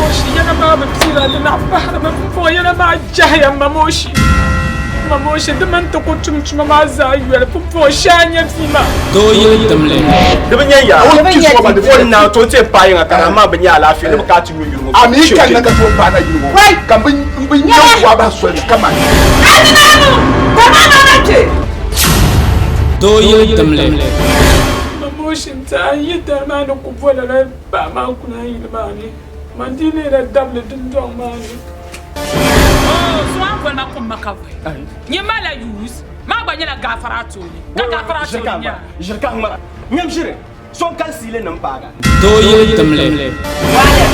Mamoshi, yɛla maa bi piila di naɣ pahirimi pumpɔŋɔ yɛla maa jɛhiya Mamoshi. Mamoshi, di mini ti ku tum tuma maa zaa yoli pumpɔŋɔ shee a nya bia maa. Doo yili dimli. Di bi nya yaa. O ti so ba di o na to ti paai yiŋa ka amaa bi nya alaafee ni bi ka ti nyu yuli ŋɔ. A mi ka na ka tooi paai na yuli ŋɔ ka n bi nya wa bahi soli ni kaman. Doo yili dimli. Mamoshi n-ti a yi dari maa ni ku bo lala paɣa maa kuna yili maa ni, man dii leela dabili dundɔŋ maa ni. Oh, so a ni boli ma kum ma ka vuhi. Nyɛ ma la yuus, maa gba nyɛla gaafara a tooni, ka gaafara a tooni nya. Ʒiri ka ŋmara. Nyam ʒiri, so n-kali siili ni m-paaga. Doo yili dimli. Waale,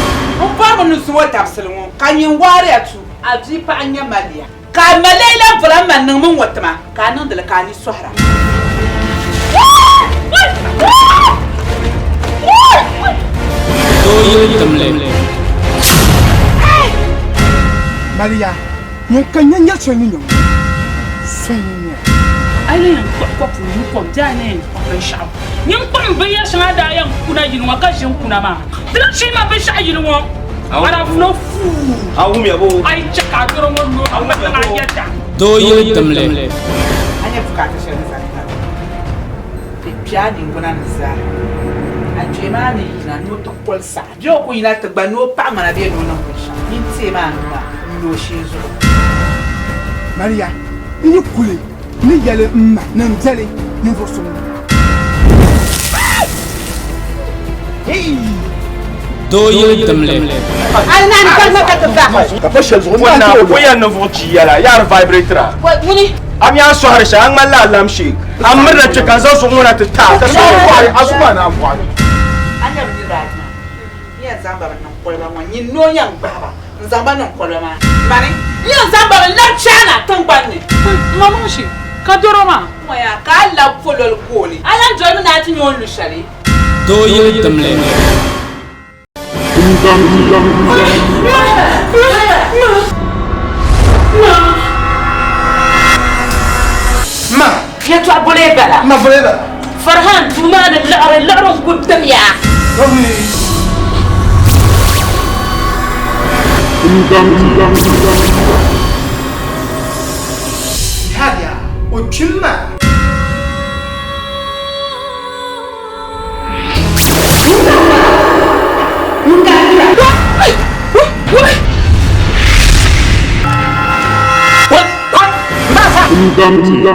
m bɔrimi ni zuŋɔ dabisili ŋɔ ka nyin waariya tu a bia paɣa n-nyɛ Malia. Ka a ma lee lan bol a ma niŋmi ŋ-ŋɔ ti ma, ka a niŋdi li ka a ni sɔhira. Doo yili dimli. Malia, nyin ka nya nya so ni nya ŋɔ, so n-nya. A yi yɛn kpuɣi kɔpu nyu kom bee a ni yɛn kpuɣi binshɛɣu, nyin kpuɣim binyɛr shɛŋa daa yɛn kuna yili ŋɔ ka ʒi n-kuna maa. Di lan shee ma binshɛɣu yili ŋɔ, a daa vuno fuu. A yi chɛ ka a dɔro ŋɔ no a gba niŋ a yɛda. Doo yili dimli. A nya bukaata shɛli ni zaŋ tab di kpe a niŋgbuna ni zaa. A kpee maa ni yina ni o ti koli saɣi bee o ku yina ti gba ni o paɣi ŋmana bee ni o niŋ binshɛɣu, nyin teemi a nuu maa n-lo o shee zuɣu. Maria, n yi kuli ni yɛli m ma ni m biɛli ninvuɣ so ŋɔ. Doo yili dimli. Ka pa shɛli zuɣu n na o yɛn ninvuɣ chi yɛla yaari vibrator a mi a sɔhiri shɛli a ŋmanila alam shake a mirina kpe ka n zaŋ zuɣu ŋɔ na ti taai ka sɔhiri a zuɣu maa naan bɔɣiri. A nya bɛ niriba ayi maa n yɛn zaŋ ba bi niŋ koliba ŋɔ nyin noo yɛn gbahi ba n zaŋ ba niŋ koliba maa mani n yɛn zaŋ ba bi labi China tiŋgbani ni. Mamushi, ka doro maa. Ŋɔ yaa ka a labi pololi gooni a lan dolimi ni a ti nya o ni lu shɛli. Doo yili dimli. Ma! Yɛtɔɣ boli bala. Ma boli bala. Farhan duu maa ni liɣiri liɣiri n-ku timya. Yahaya, o kpim maa.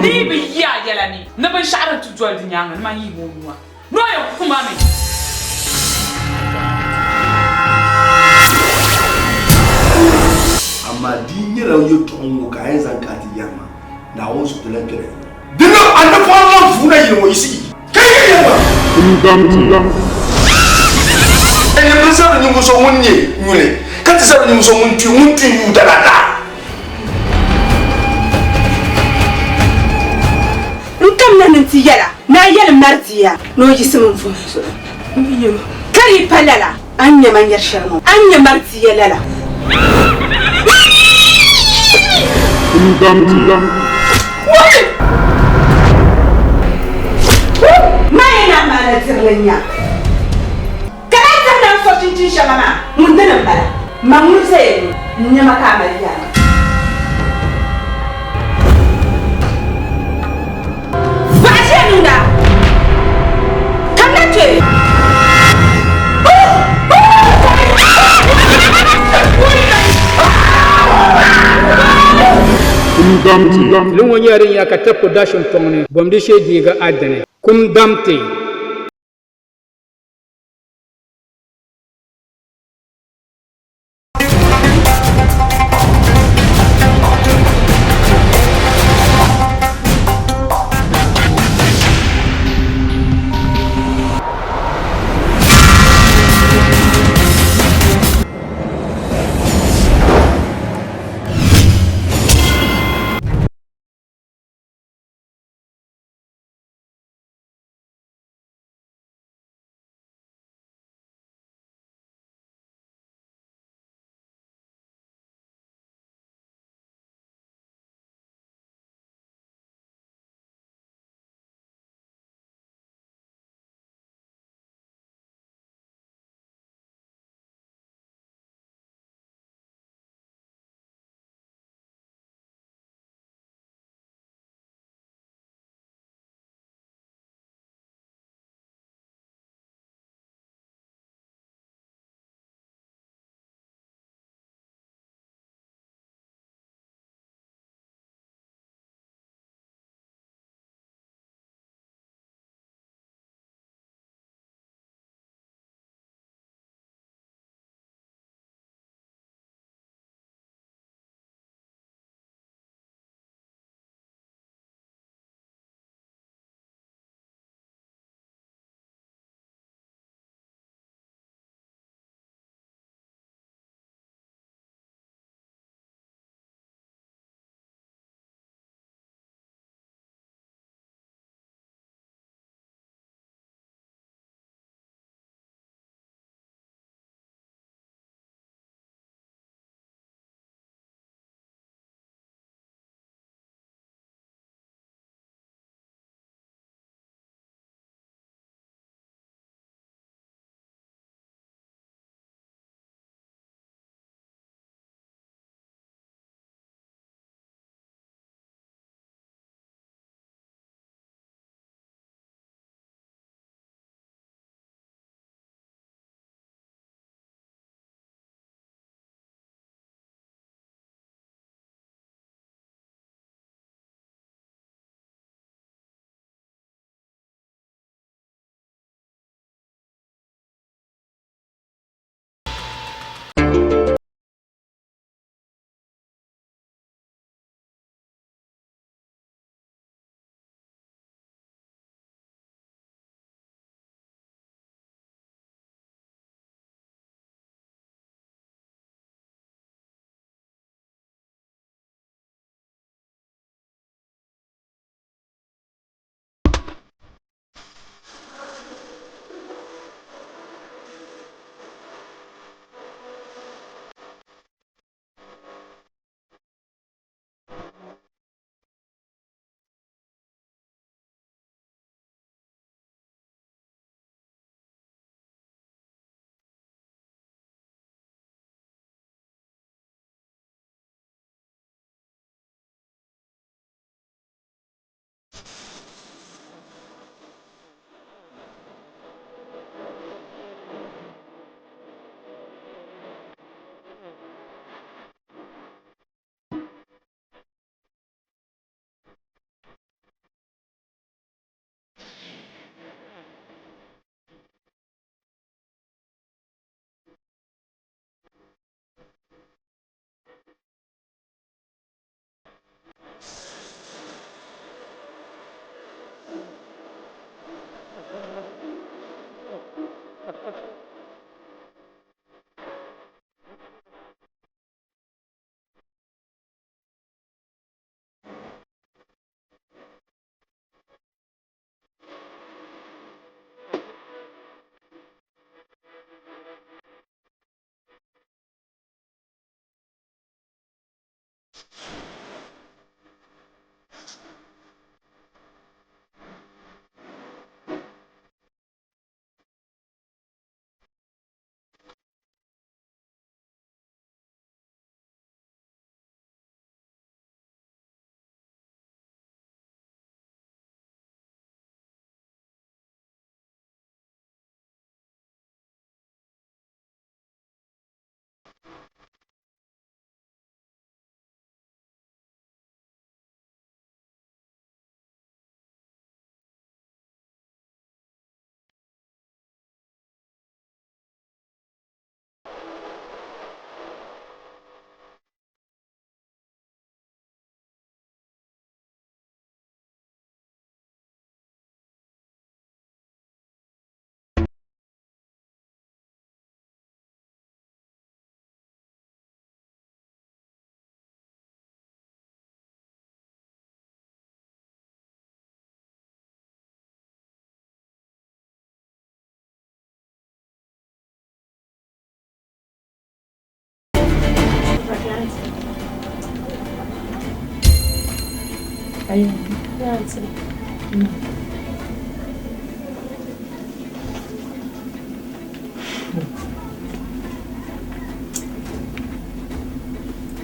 Di yi bi yi a yɛla ni, ni binshɛɣu din ti doli di nyaaŋa ni man yi o nua ni o yɛn ku ma mi. Amaa di yi nyɛla yɛtɔɣa ŋ-ŋɔ ka a yɛn zaŋ ka a ti yɛri ma, Naawuni suhu ti lan kpɛra yino. Di niŋ a napɔŋ lan vuuna yili ŋɔ yiɣisi ka yi yɛli ma. N bi zabiri ninvuɣ so ŋun nyɛ nyuli, ka ti zabiri ninvuɣ so ŋun tuui ŋun tuui yuuda la daa. N kamina ni n ti yɛl a ni a yɛli Mardia ni o yiɣisimi n-vuhi zuɣu. Ka di yi pa lala, a ni nya ma nyari shɛli ŋɔ, a ni nya Mardia lala. Maa yɛn naan maana dirili n-nya. Ka daa zaŋ na n-so chinchin shɛŋa maa, ŋun dini m-bala? Ma ŋun zaya ŋɔ, n-nya ma ka a mali yaa. Baɣa ʒiya niŋda, kamina kpe. Li ŋɔ nyɛla din ya ka Tech Production tɔŋ ni bom di shee deegi a dini. Kum damti.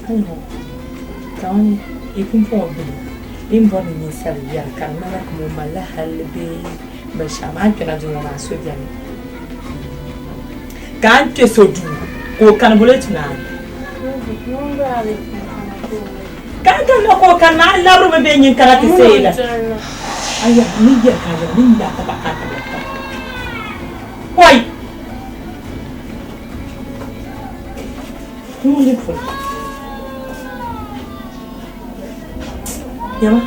Ayiwa, kamani i pumpɔŋɔ bihi yi ni bɔri ni ninsal yɛri ka di ŋmanila kaman o malila halli bee binshɛɣu amaa a ni kpɛna duu ŋɔ maa so beni ka a ni kpe so duu ka o kani bolo ti naai ka a kanna ka o kani maa a labirimi bee nyin kana ti seei la aya ni yɛri ka a yɛri ni nya taba ka a tabili taba kɔi Wonderful. Yama,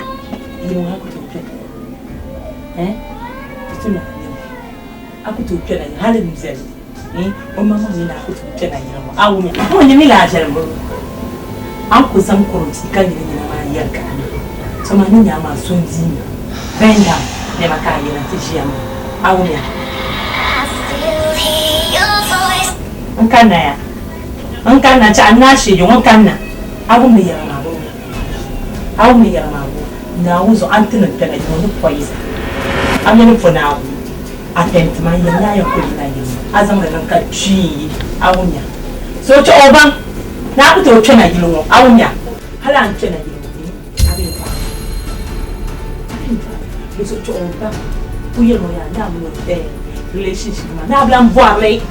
yini ŋɔ a ku tooi kpɛna. Eh? Di tu ni a nyama. A ku tooi kpɛna yini hali n viɛli. Eh? O maŋmaŋ mini a ku tooi kpɛna yini ŋɔ. A wumya. Ŋɔ nyɛ mi laa viɛli m-bɔŋɔ. A ni ku zaŋ kurunti ka nyini nyina maa yɛli ka a na. To maa ni nya maa so n-dii ma. Bend down nɛma ka a yina ti ʒiya maa. A wumya. N kanna ya. N kanna chɛ a ni naa sheegi ŋɔ kanna. A wum ni yɛra maa bɔ? A wum ni yɛra maa bɔ? Naawuni zuɣu a ni ti niŋ kpɛna yino ni poison. A mi ni po Naawuni a pɛnti ma n-yɛli ni a yɛn kuli yina yino a zaŋdi niŋ ka kpii a wum ya. So chɛ o baŋ ni a ku tooi kpɛna yili ŋɔ a wum ya. Hali a ni kpɛna yili ŋɔ bee a bee paɣa a bee paɣa di zuɣu chɛ o baŋ ku yɛli o yaa ni a mini o relationship maa ni a bi lahi bɔri li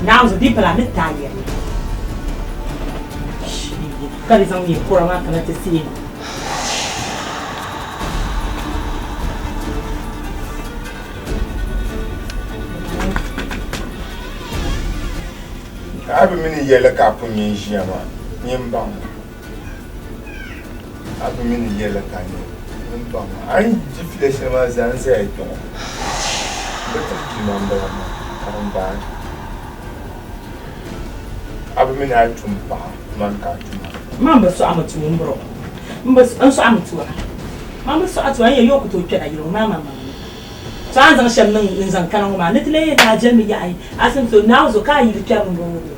Naawuni zuɣu di yi pala a ni ti a yɛli. Ka di zaŋ neen kura maa kana ti seei ma. A bi mi ni yɛli ka a pun nyɛ n-ʒiya maa, nyɛ m-baŋ ma. A bi mi ni yɛli ka a nyɛ m-baŋ ma. A ni di fila shɛli maa zaa n-zaya kpe ŋɔ. Bɛ tiri jilima m-bala maa, karimbaani. A bi mi ni a yi tum paɣa, mani ka a tum a. Man bi sɔɣimi ti o m-biri o. M bi n sɔɣimi ti o a. Man bi sɔɣi ti o a, n yɛn yo ku tooi kpɛna yili ŋɔ maa maŋmaŋ ni. To a ni zaŋ shɛm niŋ n-zaŋ kana ŋɔ maa, ni ti lee yɛn a jɛlimi yaɣi a simsi o Naawuni zuɣu ka a yili kpɛri m-bɔŋɔ bee?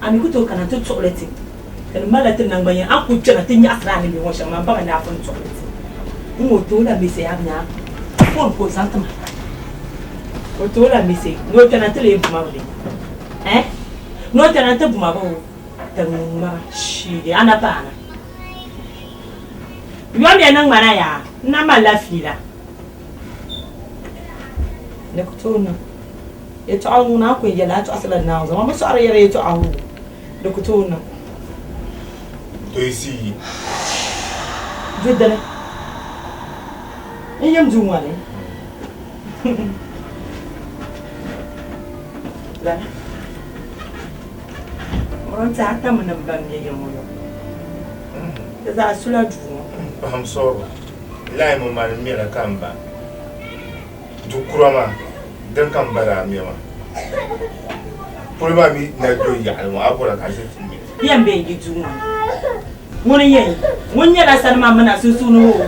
A mi ku tooi kana nti tuɣili ti, ka di malila ti naŋgban yini, a ni kul kpɛna ti nyaɣisiri a ni be ŋɔ shɛm maa, m baŋ ni a pun tuɣili ti. N ŋɔ tooi la message a bi nya phone ka o zaŋ ti ma. O tooi la message ni o kpɛna nti lee bu ma bi bee? Eh? Ni o kpɛna nti bu ma bi o? Ti ŋun ŋmara, shiigi a na paana. Yom ya niŋ ma na yaa, n na malila fiila. Di ku tooi niŋ. Yɛtɔɣa ŋuna a ku yɛli a tɔɣisila Naawuni zuɣu, amaa bɛ sɔɣiri yɛri yɛtɔɣa ŋɔ, di ku tooi niŋ. Toyisi yi. Du dini. N yim du ŋɔ ni. Lala. Mɔri n-ti a tami ni m ba m-be ya ŋɔ yɔ. Ti zaa sula duu ŋɔ. Pahim sɔro. Lahi mi mani mɛla ka m ba. Du kura maa, din ka m ba daa mɛ maa. Polo maa mi na do yaɣili ŋɔ, a bɔra ka a ʒe ti mɛ. Yɛn be n yi duu ŋɔ ni. Ŋuni n-yɛn yi? Ŋun nyɛla sani maa mini a sunsuuni ŋɔ.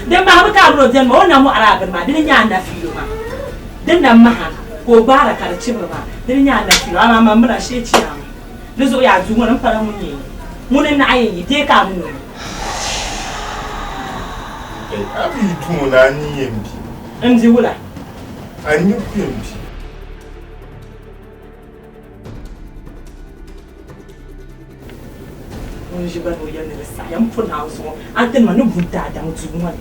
Din mahibu ka a min o beni maa, o ni na mɔɣiri a bini maa, di ni nyɛ a nafiilo maa. Din na maha ka o gbaara ka di chibiri maa, di ni nyɛ a nafiilo. Amaa man mini a shee chiyaama. Di zuɣu yaa duu ŋɔ ni m pala ŋun yɛn yi. Ŋuni n-naɣi yɛn yi bee ka a min o yi? A bi yi duu ŋɔ ni a ni yɛn bi. M bi wula? A ni ku yɛn bi. Ŋun ʒi bani o yɛli ni di saɣiya m-puri Naawuni zuɣu a ni ti ma ni bu daadam duu ŋɔ ni.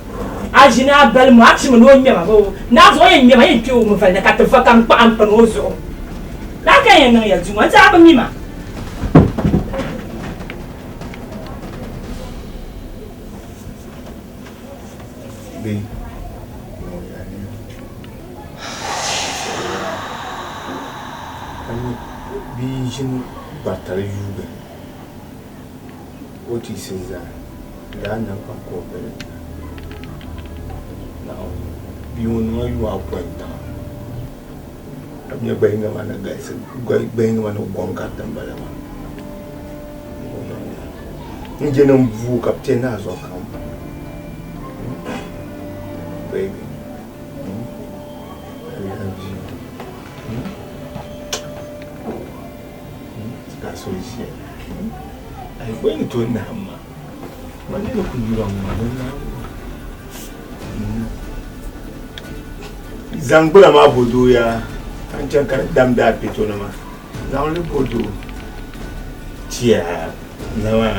A ʒini a bali mo, a chimi ni o ŋmɛma bee o Naa zuɣu o yɛn ŋmɛma yɛn kpe o mi vali ni ka ti va ka n kpahi m-pini o zuɣu. Lala ka n yɛn niŋ ya duu ŋɔ n zaa bi mi ma. Bee bia ʒini gbaritali yuugi o ti yiɣisi zaa daa niŋ ka ka o bili bia ŋɔ niŋla yuma ayopɔin tiŋa ka nyɛ gba yinga maa ni galisi gba yinga maa ni gɔŋ ka dimbala maa n je ni n bua ka bɛ ti naai zuɣu kam baby I love you ka so ʒiya ai gba ni tooi nahim ma ma ni ku yura ŋɔ maa din naai zaŋ gbula maa bo doo yaa ka n chɛŋ ka di damdi a pito ni maa zaŋ li bo doo chia nama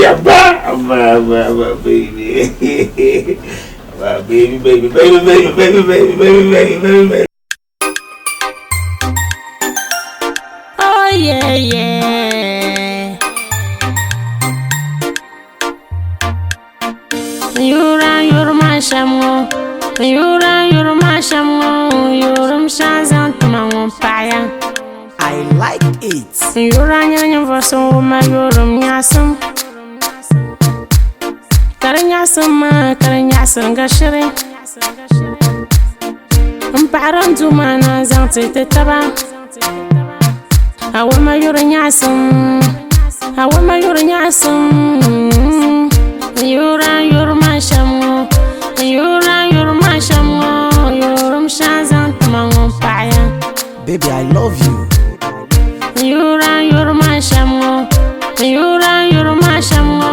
ya ba ba ba ba baby ba baby baby baby baby baby baby baby baby baby baby. Oh yeah yeah. N yura n yuri maa shɛm ŋɔ n yura n yuri maa shɛm ŋɔ n yurim shɛŋa zaŋ tima ŋɔ n paɣiya. I like it. N yura nyɛla ninvuɣu so ŋun mali yurim nyaɣisim ka di nyaɣisim maa ka di nyaɣisiri n gari shiri n paɣiri n duuma na n zaŋ ti ti taba a wumma yuri nyaɣisim a wumma yuri nyaɣisim n yura n yuri maa shɛm ŋɔ n yura n yuri maa shɛm ŋɔ yurim shɛŋa zaŋ tima ŋɔ n paɣiya. Baby, I love you. N yura n yuri maa shɛm ŋɔ n yura n yuri maa shɛm ŋɔ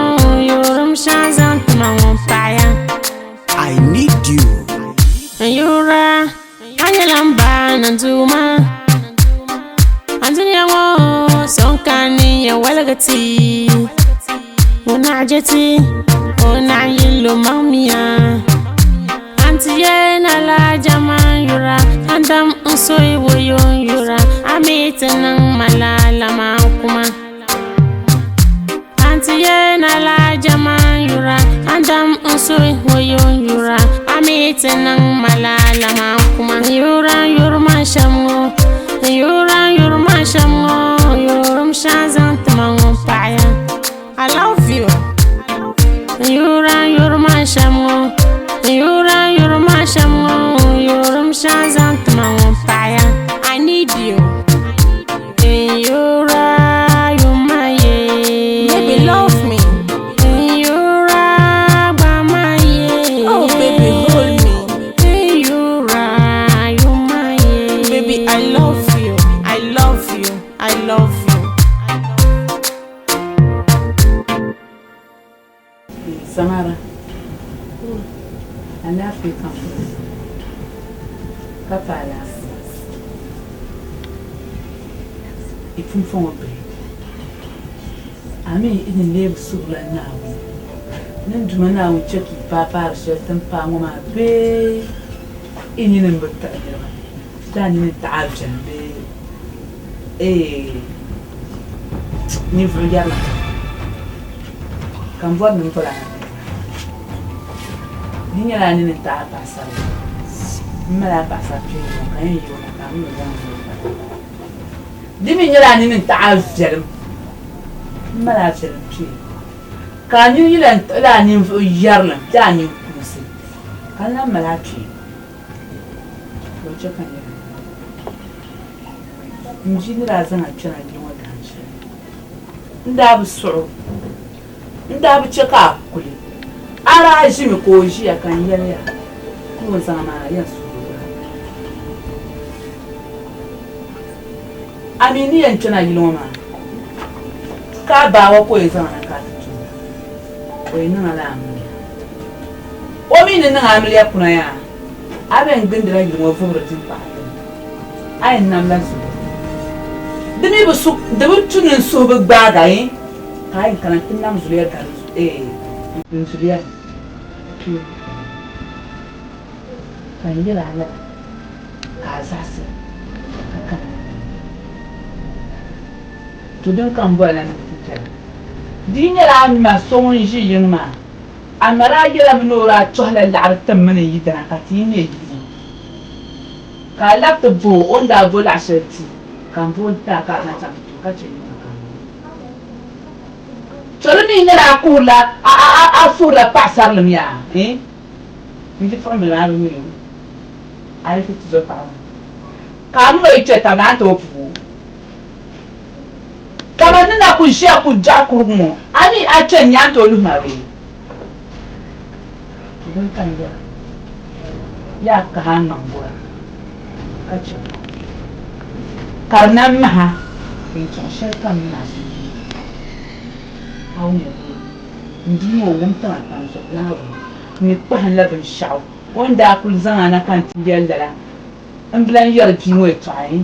yurim shɛŋa zaŋ tima ŋɔ n paɣiya. I need you. N yura a nyɛla m ba ni n duuma Andunia ŋɔ so n kani yɛn waligi ti o naɣ je ti o naɣ yil o maŋ mia Anti ye na la jama n yura a dam n soyi woyo n yura a mi ti niŋ ma lala maa kuma Anti ye na la jama n yura a dam n soyi woyo n yura a mi ti niŋ ma lala maa kuma N yura n yuri maa shɛm ŋɔ n yura n yuri maa shɛm ŋɔ yurim shɛŋa zaŋ tima ŋɔ n paɣiya. I love you. N yura n yuri maa shɛm ŋɔ n yura n yuri maa shɛm ŋɔ yurim shɛŋa zaŋ tima ŋɔ n paɣiya. I need you. N yura yuma ye. Baby, love me. N yura gbama ye. Oh, baby, hold me. N yura yuma ye. Baby, I love you. I love you. I love you. Samara, alaafee kam ka pa alaafee i pumpɔŋɔ bihi a mi ni lee bi suhirila Naawuni Ni n Duuma Naawuni chɛ ka yi paai paari shɛli ti ni paai ŋɔ maa bee yi nini m-bi tiɣi niriba, daa nini n-taɣi a viɛlim bee eeh ninvuɣ yɛrila ka m bɔri ni m bol a na bee? Di nyɛla a nini n-taɣi a paɣisarili, m mali a paɣisar kpee ŋɔ ka n yɛn yi o na ka a mi o zaŋ n o pala. Di mi nyɛla a nini n-taɣi a viɛlim, m mali a viɛlim kpee. Ka a nini yi lan tiɣila a ninvuɣ yɛrilim bee a ninkuunsi, ka n lan mali a kpee. Bɔ n-chɛ ka n yɛli a m bia ni daa zaŋ a kpɛna yili ŋɔ dahin shɛli, n daa bi suɣ o, n daa bi chɛ ka a kuli. A daa ʒimi ka o ʒiya ka n yɛli ya ni o zaŋ a maa na yɛn suhi o gba. A mi ni yɛn kpɛna yili ŋɔ maa, ka a baawa ka o yɛn zaŋ a na ka a ti tumda, o yɛn niŋ a la amiliya. O mi ni niŋ a amiliya kuna yaa, a bɛn gindila yili ŋɔ vubiri jiŋkpaɣu dini, a yɛn namla zuliya. Di mi bi su, di bi tu ni n suhu bi gbaag a yi, ka a yɛn kana nti nam zuliya gari n zuliya ni. Ka n yɛl a lala ka a zaɣisi ka kana. To din ka m boli la ni ti chɛli. Di yi nyɛla a ma so ŋun ʒi yiŋ maa, a ma daa yɛlimi ni o daa tɔhila laɣiri tim mini n yidana ka ti yi nyɛ yino. Ka a labi ti bo o ni daa bo laɣ shɛli ti, ka m bo n-ti a ka a zaŋ chaŋ ti ti o ka chɛ yiŋa ka m bo. To di mi nyɛla a kuhirila a suhirila paɣisarilim yaa, eh? N di puɣimli maa bi mi o, a yi ti tuzo paɣa maa, ka a min o yi kpe tab ni a ni tooi puhi o. Kaman ni na kul ʒiya kul dɔɣi kurugu ŋɔ, a mi a kpe n-nya a ni tooi luhi ma bee? Din ka n yɛra, yaa kahi a niŋgura ka chɛ ma, ka di na maha yɛltɔɣ shɛli kam min a suhu ni, a wumya bee? N bia ŋɔ wum tiŋa pam zuɣu Naawuni ni kpahimla binshɛɣu o ni daa kul zaŋ a na ka n ti yɛli lala. M bi lan yɛri bia ŋɔ yɛtɔɣa yi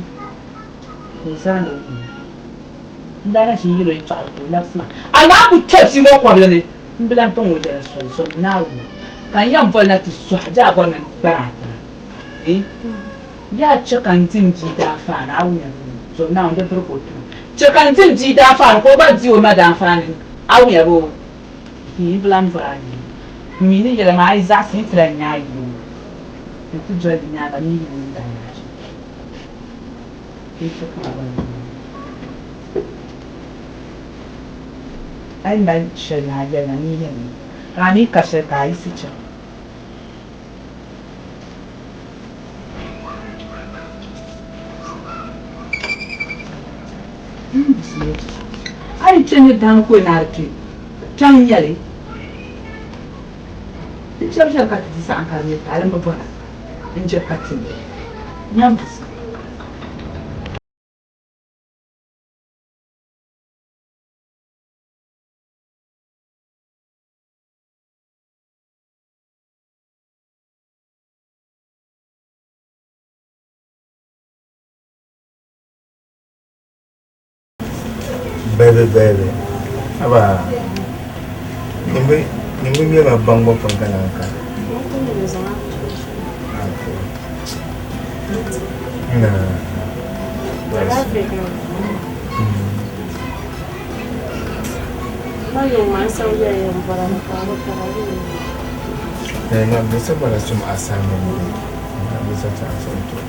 ka o zaandi o nuu. N daa na ʒin yɛl o yɛtɔɣili ka o labisi ma, amaa ku kpe bia ŋɔ kɔbili ni. M bi lan paŋ o yɛla soli zom Naawuni ka n yɛn boli na ti sɔhi bee a bɔri ni n gbani a tiŋa. Ee, yaa chɛ ka n di m bia daanfaani, a wumya bee? Zom Naawuni di birig o tuma. Chɛ ka n di m bia daanfaani ka o gba di o ma daanfaani, a wumya bee? N yi bi lan bɔri a nini, m mi ni yɛla maa a yi zaɣisi n ti lan nya a yili ŋɔ ni ti doli di nyaaŋa n ni yili ŋun daa nya shɛm. Ka yi chɛ ka ma bɔri nini. A yi mali shɛli ni a yɛli ma, n ni yɛli a, ka a mi ka shɛli ka a yiɣisi chaŋ. A yi kpe ni daŋ ka o naai kpe, kpiɔŋ n-nyɛ li. Ti chɛbu shɛli ka ti di saɣim ka di nyɛ taali m-bi bɔra n-je ka ti li. Nyambusi. Baby baby haba nyimbi nyimbi nyɛla baŋbu pun ka naan ka na Na bisa bala sum assignment bi na bisa ta assignment.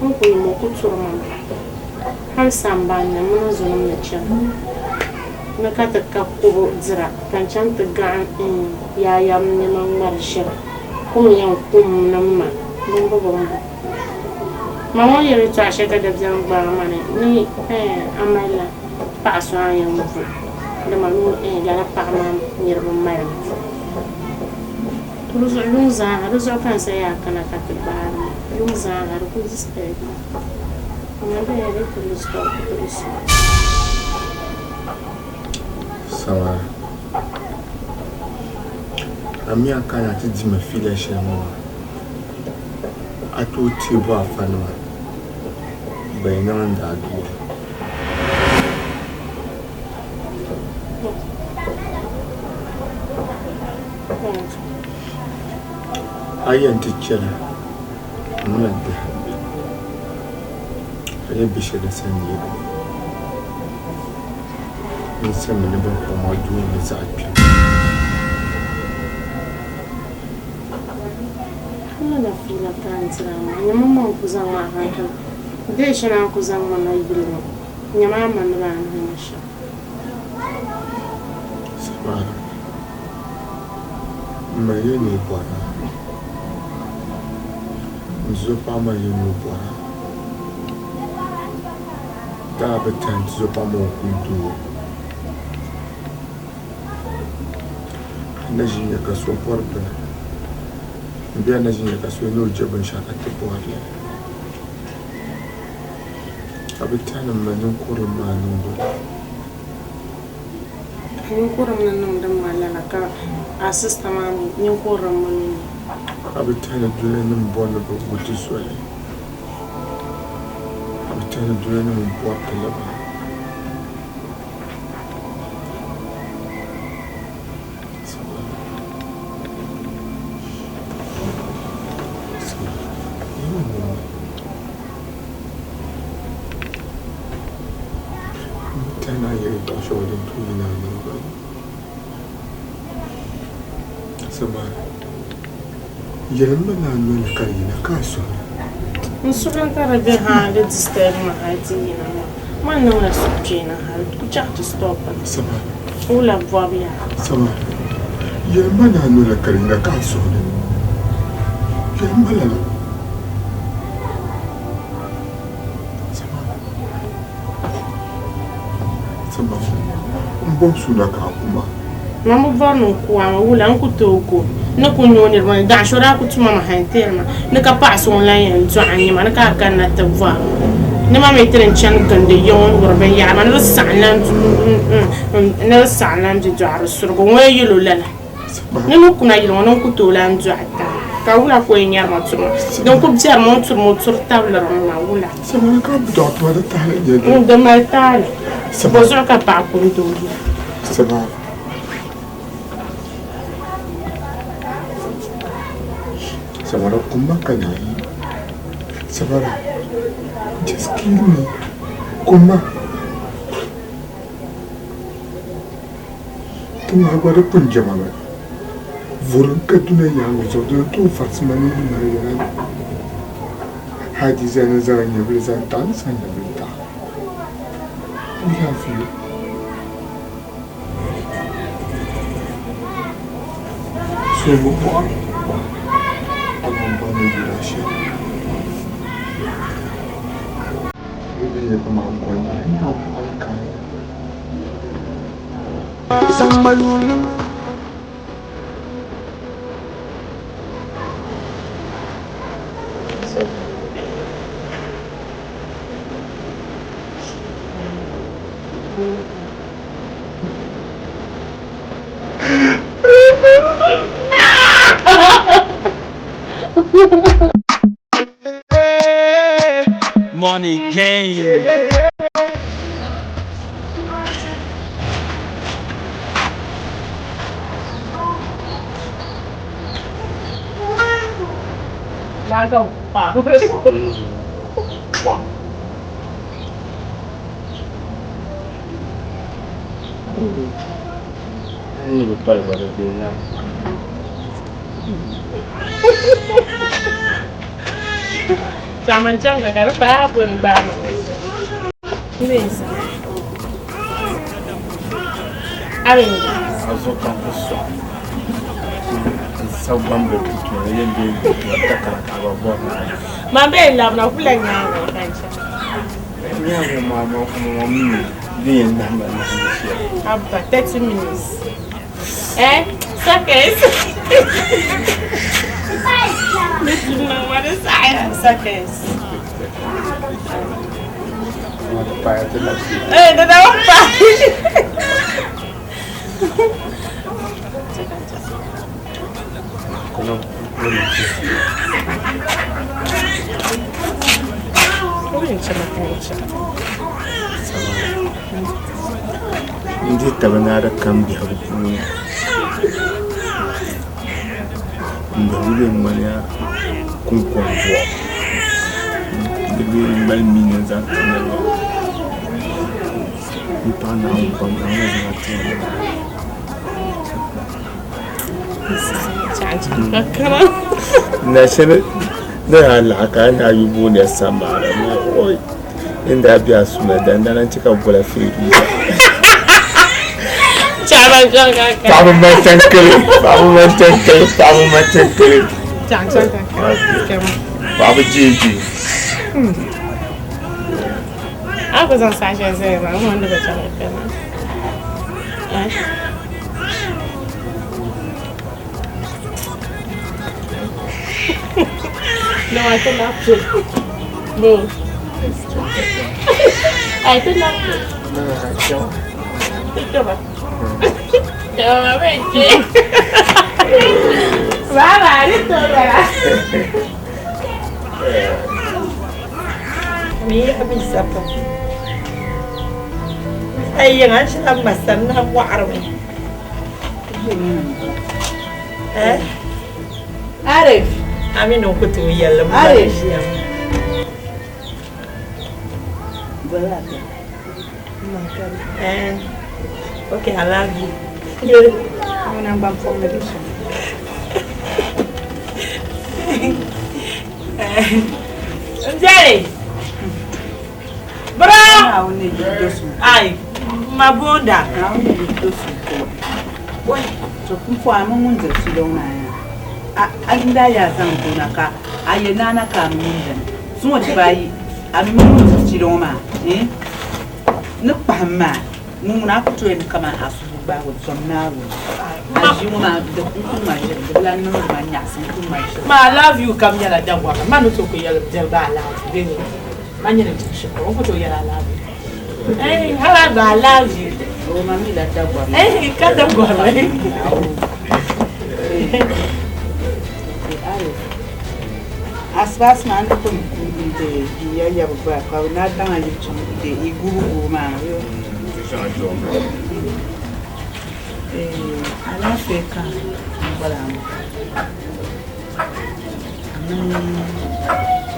N kuli mo ku turi ma hali sambanni mini zunim ni chani ni ka ti ka kubu dira ka n chaŋ ti gaɣi n yaayam nɛma ŋmari ʒiri kum yɛn kum ni m ma bimbo bimbo. Ma ŋɔ yɛli yɛtɔɣa shɛli ka dabiɛm gbaai ma ni ni a malila paɣa so a ni yɛn bo dama ni lala paɣa maa niriba malimi. Di zuɣu yuŋ zaaha, di zuɣu ka n sa yaa kana ka ti gbaari ma. Yuŋ zaaha, di kuli disturb ma. Amaa di yɛn di ti lu stop, di ti lu stop. Samara, a mi a kana ti di ma fiila shɛli ŋɔ maa, a tooi teei bo afanima ban yi niŋ n daaduwa. A yɛn ti chɛla n ni lan dihi a ni be shɛli sani yɛli n sami ni bɛn kpaŋ a duu ni zaɣ kpɛm. Wula fiila ka n dira maa? Nyama ma n-ku zaŋ ma hankali. Dee shɛli a ni ku zaŋ ma na yili ŋɔ, nyama a ma niriba anahi ni shɛm. Samara, M ma yɛli ni o bɔri a. N zuɣupaɣa ma yɛli ni o bɔri a. Daa bi tɛhi n zuɣupaɣa ma o kuli doo. A na ʒi nya ka so bɔri bini bee a na ʒi nya ka so ni o je binshɛɣu ka ti bɔri li. A bi tɛhi ni m ma ninkurilim maa niŋdi o. Ninkurilim ni niŋdi ma lala ka a sista maa mi ninkurilim mini o. A bi tɛhi ni dunianim bɔri ni bɛ gu ti soli. A bi tɛhi ni dunianim bɔri ti liba. Yɛlim ma ni a noli ka di yina ka a suhuri. N suhuri ka di be ha di disturb ma hali ti yina maa. Man niŋla suhukpeeni hali ku chaɣ ti stop ni. Samara. Wula bɔbu ya. Samara. Yɛlim ma ni a noli ka di yina ka a suhuri. Yɛlim ma lala. Samara. Samara. M bɔbi suuna ka a ku ma. Man bi bɔri ni n ku a maa wula n ku tooi ku o. N ni ku nya o niriba ni daɣu shɛli o daa ku tuma ma hali n-teeri ma ni ka paɣa so ŋun lan yɛn dɔɣi n-nyɛ ma ni ka a kanna ti bɔhi ma ni ma mi ti di n-chani gindi ya ŋɔ n-yuri binyɛra maa ni di saɣim lan ni di saɣim lan be dɔɣiri surigu ŋɔ yɛl o lala ni ni kuna yili ŋɔ ni n ku tooi lan dɔɣi taba ka wula ka o yɛn nyari ma turi ma din ku biɛri ma o ni turi ma o turi tabiliri mi maa wula. Di mali taali bɔzuɣu ka paɣa ku n-doo yili. Samara kumma ka na yi. Samara, just kill me. Kumma. Ti ŋɔ gba di pun jɛma mi. Vuri n-ka dunia yaaŋa zuɣu di ni tooi farisi ma ni yi mali yɛla ni. Hadiza ni zaŋ nyɛvili zaŋ taɣi ni zaŋ nyɛvili taɣi. I love you. So bi bɔri a ni bɔri ni yura shɛli. Money gang. N ni bi pali gba di bɛ na. Chaman chaŋ ka ka di paai bɔ n gbaai ma. A zuɣu ka n ku sɔɣi n sabi gbambili ti tuma ni yɛn bee n takara ka a gba bɔri ni a yi. Man bee n labina kula nyaaŋa ka n chaŋ. Nyaaŋa maa ma mi din yɛn nahima nahimbu shɛli. Abba, 30 minutes. Eh? Seconds. Seconds. Eh, da da pa. N dihi taba ni a di kam biɛhigu puuni n biɛhigu yɛn ŋmanila kuŋkɔŋ zuɣu di bee n mali mii ni zaŋ ti niriba n paɣa Naawuni pam Naawuni ni zaŋ a ti ma. Na shɛli ni daa laɣa ka a ni daa yu booni ya samaara oi n daa be a suna dandana n-chɛ ka bɛ bola Feeruza. Paɣaba mali tankali, paɣaba mali tankali, paɣaba mali tankali. Paɣaba jeeje. A ku zaŋ saha shɛli zaya maa, ŋɔ n-di bi chaŋ kpɛma. No, I could not put. No. I could not put. No, I don't. Baba, Mi kabisa pa. Ai yang an shila masan na waɣirimi. Eh? Arif. Aminu ku tooi yɛlli m Arif. Eh. Okay, I love you. Njeri. Bro. Ai, mabunda. To n pɔhimi ŋun diri filaŋ maa yaa. A ni daa yaa zaŋ boona ka a yɛ naana ka a mi ŋun dini. Zuŋɔ dibaayi a mi ŋun diri filaŋ maa eh? Ni kpahim maa ŋun ŋuna a ku tooi ni kaman a suhu gbaagu zom Naawuni. A ʒii ŋɔ maa di n ku ŋma ʒiri di bi lahi niŋdi ma nyaɣisim n ku ŋma ʒiri. Ma I love you kam nyɛla dagɔrili. Ma ni tooi ku yɛli biɛri gba I love you bee ma nyini n chaŋ shikuru n ku tooi yɛli I love you. Eh, hala gba I love you. O ma mi la dagɔrili. Eh, ka dagɔrili. Asibaasi maa n ti pun de ya yabi gba ka bɛ na daŋa yi chaŋ de i gubu gubu maa. Eh, alaafee ka n bɔra a mini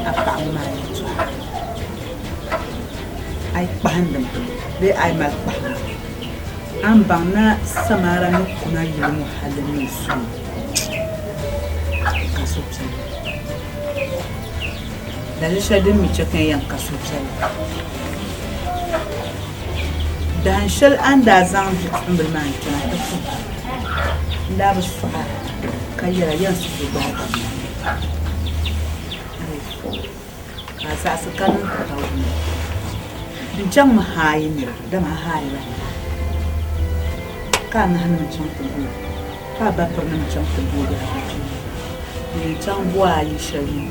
a paɣa ŋɔ maa yɛltɔɣa. A yi kpahindi ma bee a yi mali kpahima a ni baŋ na samaara ni kuna yili ŋɔ hali ni suhu ka suhupiɛlli. Daliri shɛli din mi chɛ ka n yɛn ka suhupiɛlli. Dahin shɛli a ni daa zaŋ bipuɣimbila maa n-kpɛna ti puhi n daa bi sɔɣi a ka yɛl a yɛn suhu gbaai ka ma. Ka a zaɣisi ka niŋ tatabo ni. N chaŋmi haai niriba, dama a haai ba niriba. Ka a ŋahinima chaŋ ti bo, ka a bapirinima chaŋ ti boogi a bia. Bɛ yɛn chaŋ bo a yi shɛli ni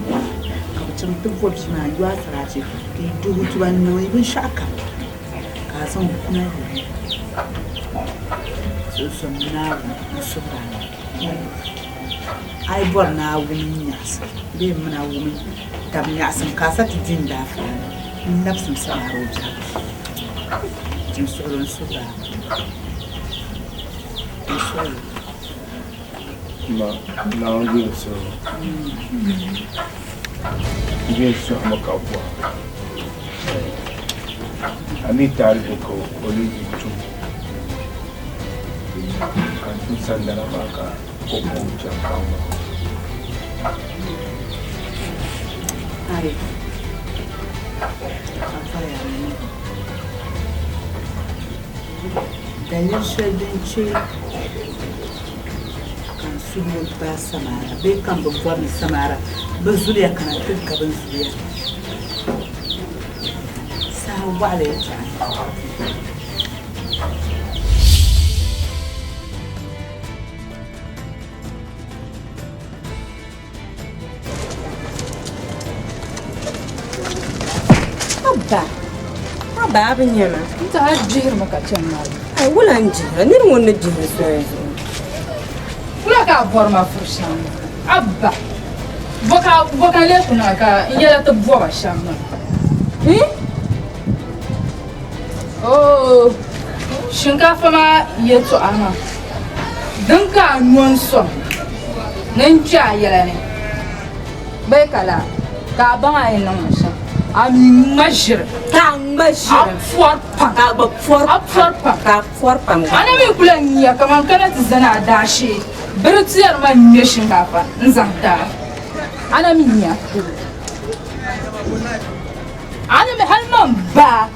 ka bɛ chaŋ ti bo bia maa n-yo a sarachi ka yi duhi tuba n-niŋ yi binshɛɣukam ka a zaŋ o kuna yili. Suhusom Naawuni n-suhir a ni a yi bɔri ni a wum n nyaɣisim bee m mini a wum tab nyaɣisim ka a sa ti di n daafaani n-labisim samaari o biɛhigu shee. N suhir o n-suhir a. N suhir o. Ma, Naawuni be n suhu. N be n suhimi ka bɔhi a mi taali bo ka o lee yi tum ka n tum sandana maa ka o ku chaŋ paŋ ma. Ai, a vaya ni daliri shɛli din chɛ ka n suhu baai samaara bee ka m bi bɔri ni samaara bɛ zuliya kana ti gabi n zuliya saha waɣila yɛltɔɣa ni. Abba, Abba a bi nya ma. N tɛha a gbihirimi ka chani maa. Ai wula n jihira niri ŋun ni jihiri soya zuɣu. Wula ka a bɔri ma furi shɛm maa? A ba, bɔ ka bɔ ka n lee ku niŋ a ka n yɛla ti bɔba shɛm maa? Hii? Oo, shinkaafa maa yɛtɔɣa maa, din ka a no n-sɔŋ ni n kpe a yɛla ni bee ka laa, ka a baŋ a yɛn niŋ ma shɛm. A mi ŋma ʒiri. Ka a ŋma ʒiri. A pɔri pam. Ka a gba pɔri A pɔri pam. Ka a pɔri pam gba. A na mi ku lahi nya kaman kana ti zani a daashee biri tiyɛri ma n-ŋme shinkaafa n-zaŋ ti a. A na mi nya. A ni mi hali man baa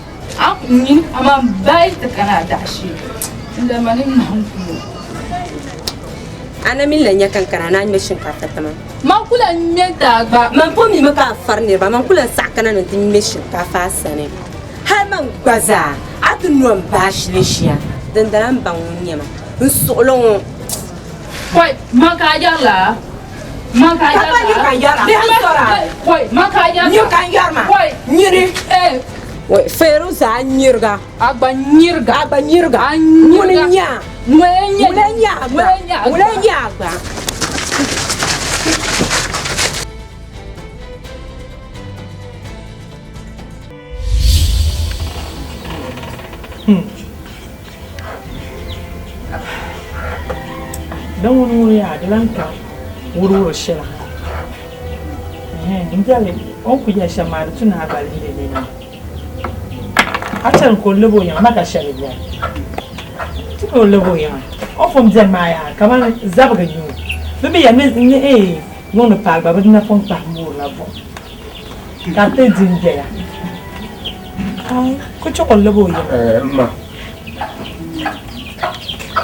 a nyini amaa m baa yi ti kana a daashee n lahi ma ni nahim ku o. A na mi lahi nya ka n kana ni a ŋme shinkaafa ti ma. Man ku lahi ŋme n-ti a gba. Man po mimi ka a fari niriba, man ku lahi saɣi kana ni n ti ŋme shinkaafa a sani. Hali man gba zaa a ti no m baa shili ʒiya, dindina m baŋ ŋun nyɛ ma. N suɣili ŋɔ. Kɔi, man ka a yɛri laa? Man ka a yɛri laa? Papa nyini ka n yɛri a, n sɔri a. Kɔi, man ka a yɛri laa? Nyini ka n yɛri maa. Kɔi. Nyini. Eh. Wai, Feruza a nyiriga. A gba nyiriga. A gba nyiriga. A nyiriga. Ŋuni n-nyɛ a? Ŋuni n-nyɛ Ŋuni n-nyɛ a gba? Ŋuni n-nyɛ a Ŋuni n-nyɛ a gba? Din ŋuni ŋuni yaa di lan ka wuriwuri shɛla. N biɛli o ni kuli yɛli shɛm maa di tu ni a gba lihi li nina. A chani ka o lab o yiŋa ma ka shɛli beni. Ti ni o lab o yiŋa o pun beni maa yaa kamani zabigi n-nyɛ o. Bɛ mi yɛli ni eei ŋɔ ni paai gba bɛ di napɔŋ kpahi moorila buɣim ka di ti di n-doya. Ai ku chɛ ka o lab o yiŋa. M ma,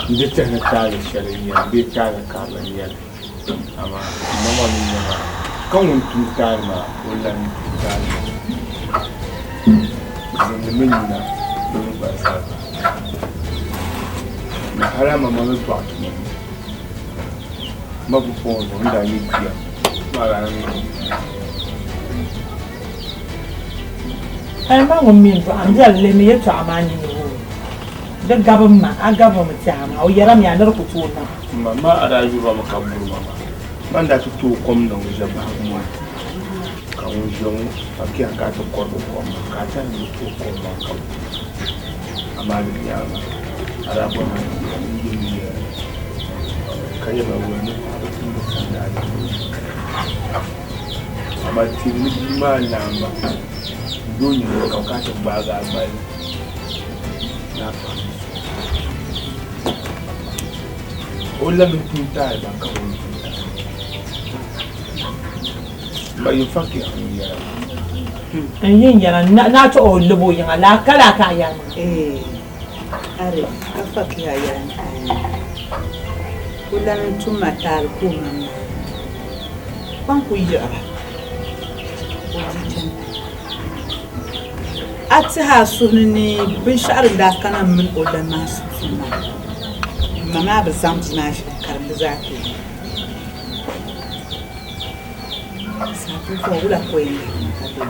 n di tɛhi ni taali shɛli n-nyɛ li bee taali karili n-nyɛ li, amaa m ma maa mi nya maa ka ŋun tum taali maa o lan tum taali maa. Zimdi mi nina bɛ mi gba zaa gba. Ni hal a ma ma mi dɔɣi ti ma mi. M ma pumpɔŋɔ zuɣu n daa nyɛ bia maa daa niŋ Ai ma ŋun mi n-dɔɣi m biɛli lemi yɛtɔɣa maa nini o di gabi m ma, a gabimi tɛha maa, o yɛrimi a ni di ku tooi niŋ. M ma maa a daa yuri ba mi ka buri ma maa, man daa ti tooi kom niŋ ʒe bahigu ŋɔ ni, ka ŋun ʒe ŋɔ ka kiha ka a ti kɔrigi kom maa, ka a tɛhi ni bɛ tooi kom maa ka bu. Amaa di nyaaŋa a daa bɔri ma ni n yim n yɛli ka yɛli ma wula ni paɣiba tumdi sandaani Amaa tim ni bia maa laamba n-doo nyini ka bɛ kana ti gbaagi a gbali ni a paɣa ni so. O lami tum taali ban ka o ni tum taali. M ba Yinfaki a ŋun yɛra maa. N yi yɛra ni a ti o lab o yiŋa laa ka laa ka a yɛri maa. Eeh are a fakiya yɛra ni aai o lami tum ma taali ka o maŋ maa. Kpaŋ ku yiɣira ka o di chani. A tɛha a suhu ni ni binshɛɣu din daa kana m mini o lan maa sunsuuni maa, m ma maa bi zaŋ bia maa ʒili n-karim di zaa tooni. Saha pumpɔŋɔ wula ka o yɛn niŋ ka deei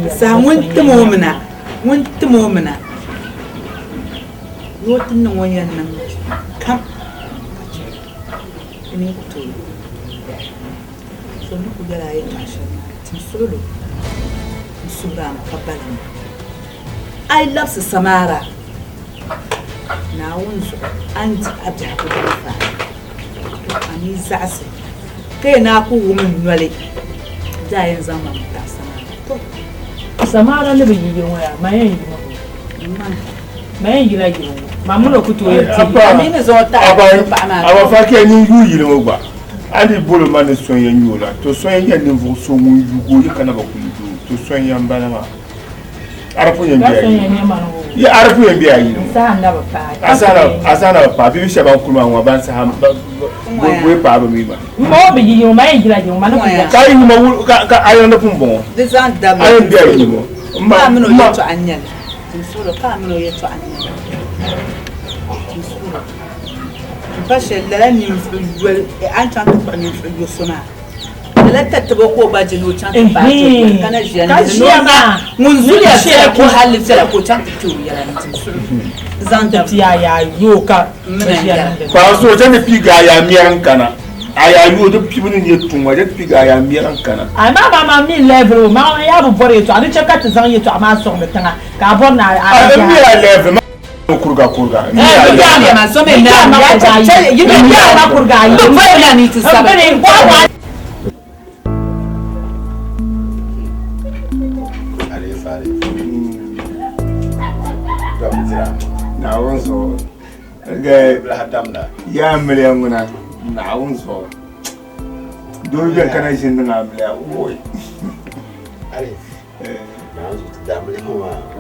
li? Saha ŋun tim o mi na, ŋun tim o mi na ni o ti niŋ o ni yɛn niŋ kam ka chɛ li. Di mi ku tooi So ni ku yɛl a yɛtɔɣ shɛli maa, tim suɣilo n-suhir a mi ka balim ma. A yi labisi Samaara Naawuni zuɣu, a ni di a biɛhigu daanfaani. To a mi zaɣisi ka yɛn a ku wum n noli, di a yɛn zaŋ ma mi taɣi Samaara. To! Samaara ni bi yi yili ŋɔ yaa, man yɛn yi ŋɔ. Man yɛn yila yili ŋɔ. Man mini o ku tooi yɛn ti A mi ni zaŋ o taɣi o paɣa maa. Aba Fakiya nyin yuui yili ŋɔ gba, a ni boli ma ni so n-yɛn yu o la, to so n-yɛn nyɛ ninvuɣ so ŋun yuug o yi kana ba kuli doo, to so n-yɛn bala maa. A di pun yɛn be a yili ŋɔ. Yi a di pun yɛn be a yili ŋɔ. A saha na bi paai. Bibi shɛba ban kuli maa ŋɔ ban saha bɔi paai bi mi maa. Ka a yi ma wuli ka a yɛn di pun bɔŋɔ. A yɛn be a yili ŋɔ. Ka a mini o yɛltɔɣa n-nyɛ li. Timsuɣulo ka a mini o yɛltɔɣa n-nyɛ li. Timsuɣulo. M-pa shɛli lala ninvuɣ yoli a ni chaŋ ti kpuɣi ninvuɣ yo so maa. Lala tatibo ka o gba je ni o chaŋ ti paai ti o yɛli ka na ʒiya ni ni o nya ŋun zuliya viɛla ka o halli viɛla ka o chaŋ ti kpe o yɛla ni timsuɣulo. Zaŋ ti ti a yaa yoo ka Paɣa so chɛ ni piigi a yaa mɛri n kana. A yaa yoo di pibu ni nyɛ tuŋ ŋɔ chɛ piigi a yaa mɛri n kana. A maa maa maa mi level o maa yaa bi bɔri yɛltɔɣa di chɛ ka ti zaŋ yɛltɔɣa maa sɔŋdi tiŋa ka a bɔri ni a A mi a level ma kuriga kuriga. Mi a level. Naawuni zuɣu yaa amiliya ŋuna Naawuni zuɣu doo bɛni ka na ʒini niŋ amiliya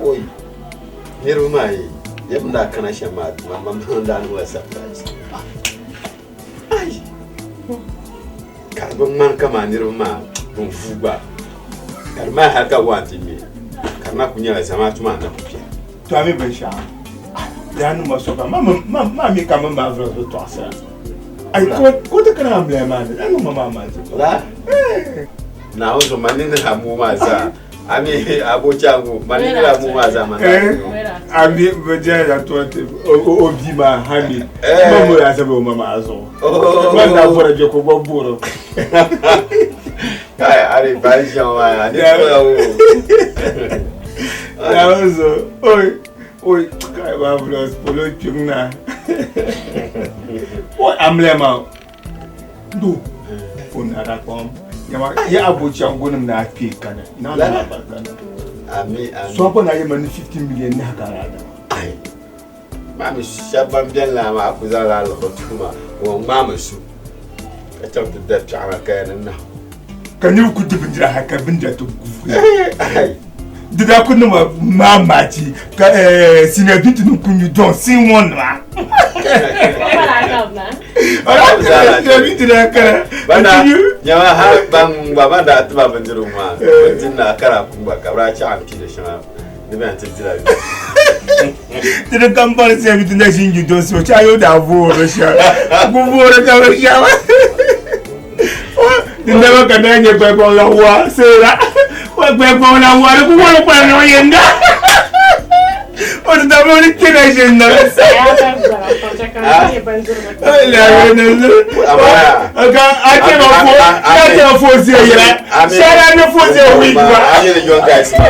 woi niriba maa yi yɛm daa kana shɛm maa mam daa niŋla surprise Ai! Ka di bi ŋmani kaman niriba maa bɛn vuui gba, ka di mali hal ka waan ti ŋme, ka di na kul nyɛla zamaatu maa n-na kul kpɛra. To a mi binshɛɣu daa niŋ ma sokam, maa mi ka m mini maa vuri tɔɣisira. Ai, ko ti kana amiliya maa ni, daa niŋ ma maamachi. Wala? Naawuni zuɣu, man ni la moo maa zaa. Ami aboki aŋo, man ni la moo maa zaa man daa niŋ o. Ami bi jɛla tɔnti o bia maa hami ma mo daa sabi o ma maa zuɣu. Man daa bɔra bɛ ka o gba bɔro. Kai ari ban ʒiya maa ani tɔya o. Naawuni zuɣu, oi oi kai maa bulos polo kpiŋ na. Oi amiliya maa do o nara kpam yama ya aboki aŋo nim na kpe kana na na barka na. Ami ami. So gba na yɛ ma ni 15 million ni haka na da. Maa mi shɛba ban bɛni laa maa a ku zaŋla aliɣiri tuhi ma ŋɔ ŋmaa mi su ka chaŋ ti da piɛɣu na kaya ni nahu. Ka niriba ku di bindira hali ka bindira ti guui. Di daa ku niŋ ma maamachi ka senior binti nim ku nyu dɔŋ sin ŋɔ nima. Senior binti daa kana. Bana nyama hali ban gba ban daa tiba bindirigu maa bin na kara ku gba ka bi daa chaɣ n piiri shɛŋa ni bɛn ti dira yuli. Ti di kam bɔri senior binti na ʒin nyu dɔŋ so cha yo daa voori shɛli ku voori ka bi shɛba. Di dama ka daa nyɛ kpɛkpɛŋ la wa seera wa kpɛkpɛŋ la wa di ku wari kpɛri niŋ yinga o ti dama ni kpɛ na ʒin na ka a chɛ ma fo ka chɛ ma fo zie yɛrɛ shɛra ni fo zie week ba. Young guys ma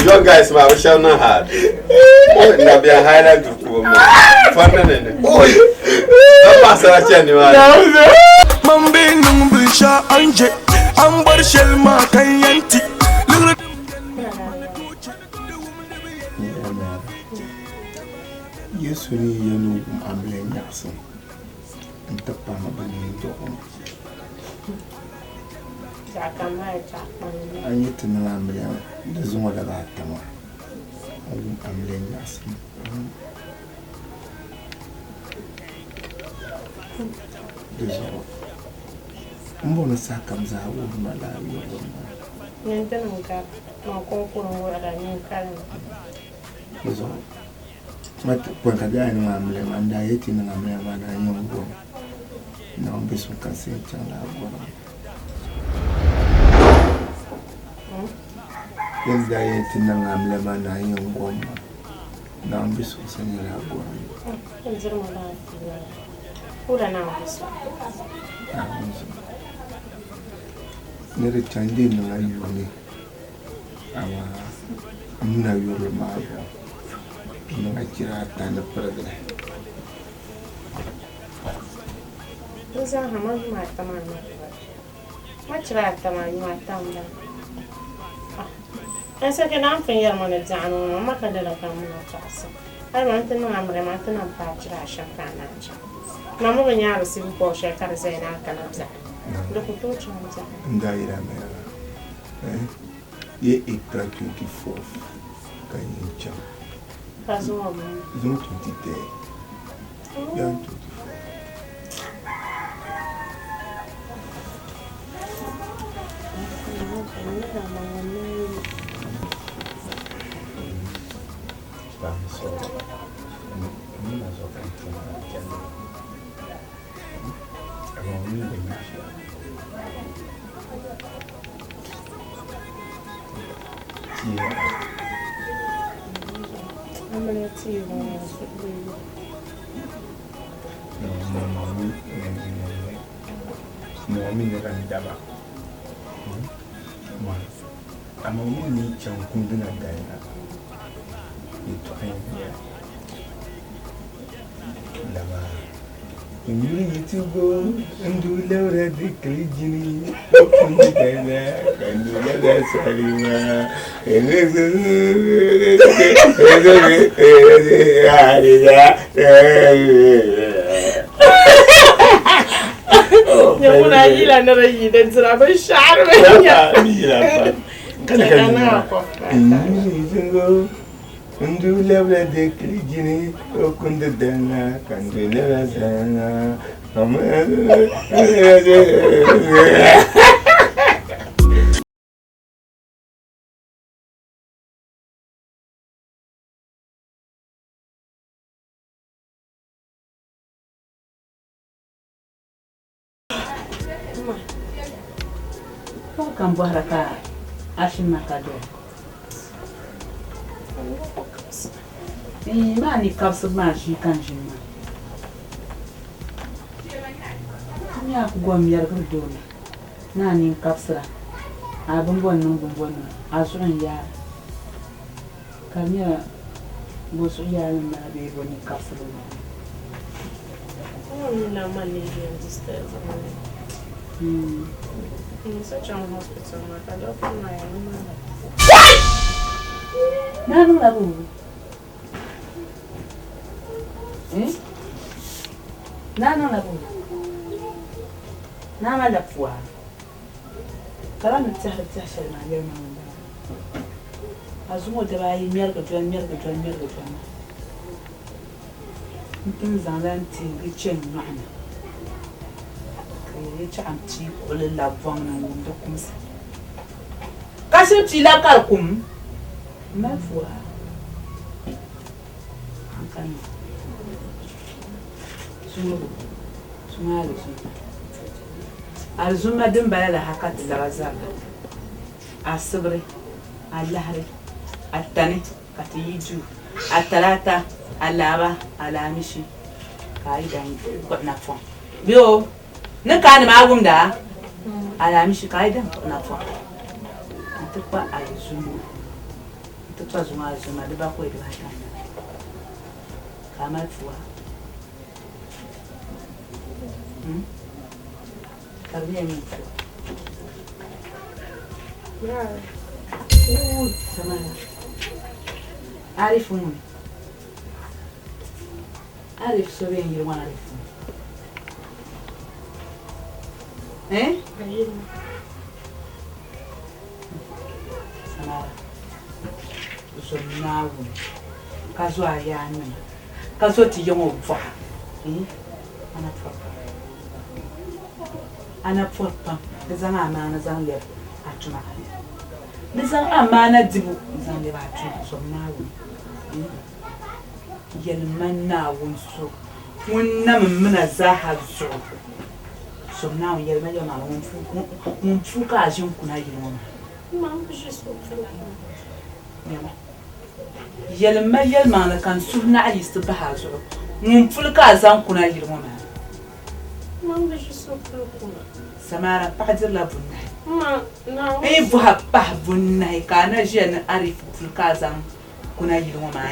young guys ma bi shɛba niŋ hard na bɛ highlight kubo ma fanna ne ne oi ba paɣasara chani maa Man bi niŋ binshɛɣu a ni je a ni bɔri shɛli maa ka n yɛn ti liɣiri Yesu ni yɛn o wum amiliya nyaɣisim n-ti paŋ bɛ ni dɔɣi o. A yi ti niŋ amiliya di zaŋ o lab a tiŋa a wum amiliya nyaɣisim. Di zuɣu m bo ni sahakam zaa wuhi ma lala yurilim maa. Di zuɣu pɔi ka daa niŋ amiliya maa, n daa yɛli ti niŋ amiliya maa ni a yɛn gom Naawuni be suhukansi yɛn chaŋla a gɔrim. Yɛn daa yɛli ti niŋ amiliya maa ni a yɛn gom ma. Naawuni be suɣusa nyɛla a gɔrim. Naawuni zuɣu. Ni di chaŋ di niŋ a yuuni, amaa m mi na yurili maa zuɣu n niŋ a chira ata ni pirigili. Ma chira ata maa yuma ata m bala. Ah, n sake na n pun yɛri ma ni biɛɣuni ŋɔ maa, ma ka lala ka m min o tɔɣisi. Hali maa n ti niŋ amiliya maa n ti na paai chira ashɛm ka a naan chaŋ. Ma mi bi nyaari sibu kɔbu shɛli ka di zaya ni a kana biɛɣu. Di ku tooi chaŋ biɛɣu. N daa yɛli amiliya maa, eh, ye April 24th ka n yɛn chaŋ. Ka zuŋɔ m-bɔŋɔ. Zuŋɔ 23rd. Biɛɣu 24th. Amiliya ti yi ŋɔ maa zuɣu bee yo? Mɔɣu mi ni lan daba. Amaa o mi ni chaŋ kundina dali na, yɛtɔɣa n-nyɛ dama n yuri yi ti go n du lɛbira dikili jini o kundi dali ka n du lɛbira salima. Nyɛ yila ni di yi di dira binshɛɣu Kana ka yina n du lɛbira dikili jini o kundi dali ka n du lɛbira salima. Ka n bɔhira ka a shini ma ka doli. Ii maa ni kabisibu maa ʒii ka n ʒini maa. N mi a ku gom yɛrigiri doo ni ni a nini kabisira, a bimbɔn niŋ bimbɔn niŋ, a zuɣu n-yaara. Ka di nyɛla bɔ zuɣu yaali m-bala bee bɔ nini kabisibu m-bala. Naa niŋla bɛ wuhi. Naa niŋla bɛ wuhi. Naa malila pua. Ka a ni tɛhiri tɛhi shɛli maa yɛlimaŋli m-bala. A zuŋɔ daba ayi ŋmɛrigi doli ŋmɛrigi doli ŋmɛrigi doli ma. N ti ni zaŋla n teegi chɛ n nyɔɣu ni, ka yɛli yɛltɔɣa m-pii kuɣili lab bɔŋ ni n-wum di kumsi. Ka shiri pii lab ka di kum, m mali pua n kanna. Suŋubo, suŋ alizumma. Alizumma din bala la ha ka ti laba zabira. Asibiri, alahiri, atani ka ti yi duu, atalaata, alaaba, alaamishi ka a yi daa kpuɣi napɔŋ. Bee o ni ka a ni maa wumda a, alaamishi ka a yi daa kpuɣi napɔŋ nti kpa alizumma, nti kpa zuŋɔ alizumma di bakɔi dibaata n-nyɛ li ka a mali pua. Ka di nyɛla mini pua. Arif ŋuni? Arif so bee n-yuli ŋɔ Arif ŋɔ? Eh? Samara, zom Naawuni ka zo a yaannima ka zo ti yiŋ o bɔha. Eh? A na pɔri pam. A na pɔri pam di zaŋ amaana zaŋ lɛbi a tuma. Di zaŋ amaana dibu n-zaŋ lɛbi a tuma, zom Naawuni. Yɛlim ma Naawuni so ŋun nam m mina zaaha zuɣu. Zom Naawuni, yɛlim ma yɛlimaŋli, ŋun puu ka a ʒi n-kuna yili ŋɔ maa. Nyama. Yɛlim ma yɛlimaŋli ka n suhu naɣ yiɣisi bahi a zuɣu. Ŋun puli ka a zaŋ kuna yili ŋɔ maa? Samara, paɣa dirila bunahi. N yi bɔhi a pahi bunahi ka a na ʒiya ni Arif puli ka a zaŋ kuna yili ŋɔ maa,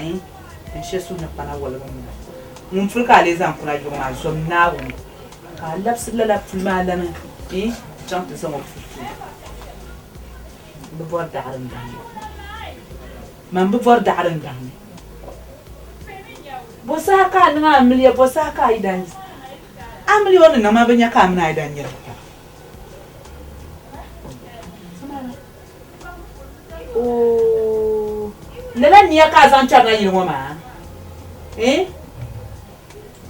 n she suhu ni kpana wɔligu m-bala. Ŋun puli ka a lee zaŋ kuna yili ŋɔ maa, zom Naawuni ka a labisi lala puli maa lana n-chaŋ ti zaŋ o puli ti o. M bi bɔri daɣiri n daŋ ni. Man bi bɔri daɣiri n daŋ ni. Bɔ saha ka a niŋ amiliya, bɔ saha ka a yi daa yiɣisi? Amiliya o ni niŋ ma bi nya ka a mini a yi daa nyɛrigi taba. Oo, lala nia ka a zaŋ kpɛrina yili ŋɔ maa? Eh?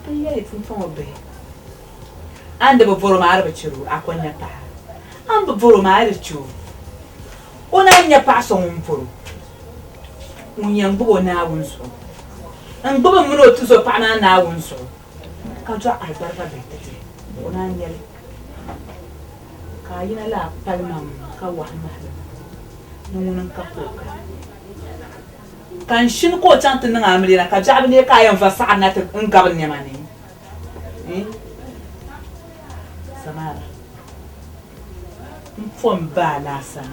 N yɛli pumpɔŋɔ bihi, a ni di bi bɔr o maa a di bi chɛr o, a ko nya paɣa. A ni bi bɔr o maa a di chɛ o. O naan nya paɣ so ŋun bɔr o, ŋun yɛn gbib o Naawuni zuɣu. N-gbibi m min o tizɔpaɣ maa Naawuni zuɣu, ka dɔɣi alibarika bihi ti ti. O naan nya li. Ka a yina laa pali mam ka wahi mahili ma ni ŋuni n-ka ka o ka. Ka n shini ka o chaŋ ti niŋ amiliya na ka biɛɣu bi neei ka a yɛn va saɣiri na ti n gabi nɛma ni? Samara, M po m ba Alaasan,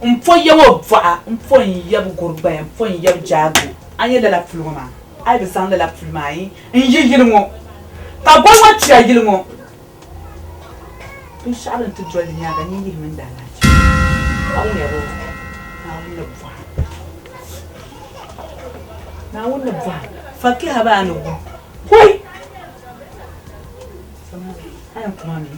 m po Yawɛ bɔɣa, m po n yab Gurigbaya, m po n yab Jaago, a nya lala puli ŋɔ maa? A yi bi zaŋ lala puli maa n yi yili ŋɔ, ka goli ŋɔ kpira yili ŋɔ, binshɛɣu din ti doli di nyaaŋa nyin yihimi n daalahichi. A wumya bɔ? Naawuni ni bɔha. Naawuni ni bɔha. Fakiha bee a ni wum? Hoi! A yɛn kuma mi?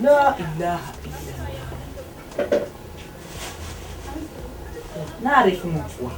La ilaha illallah. Naa Arifu ŋun puwa.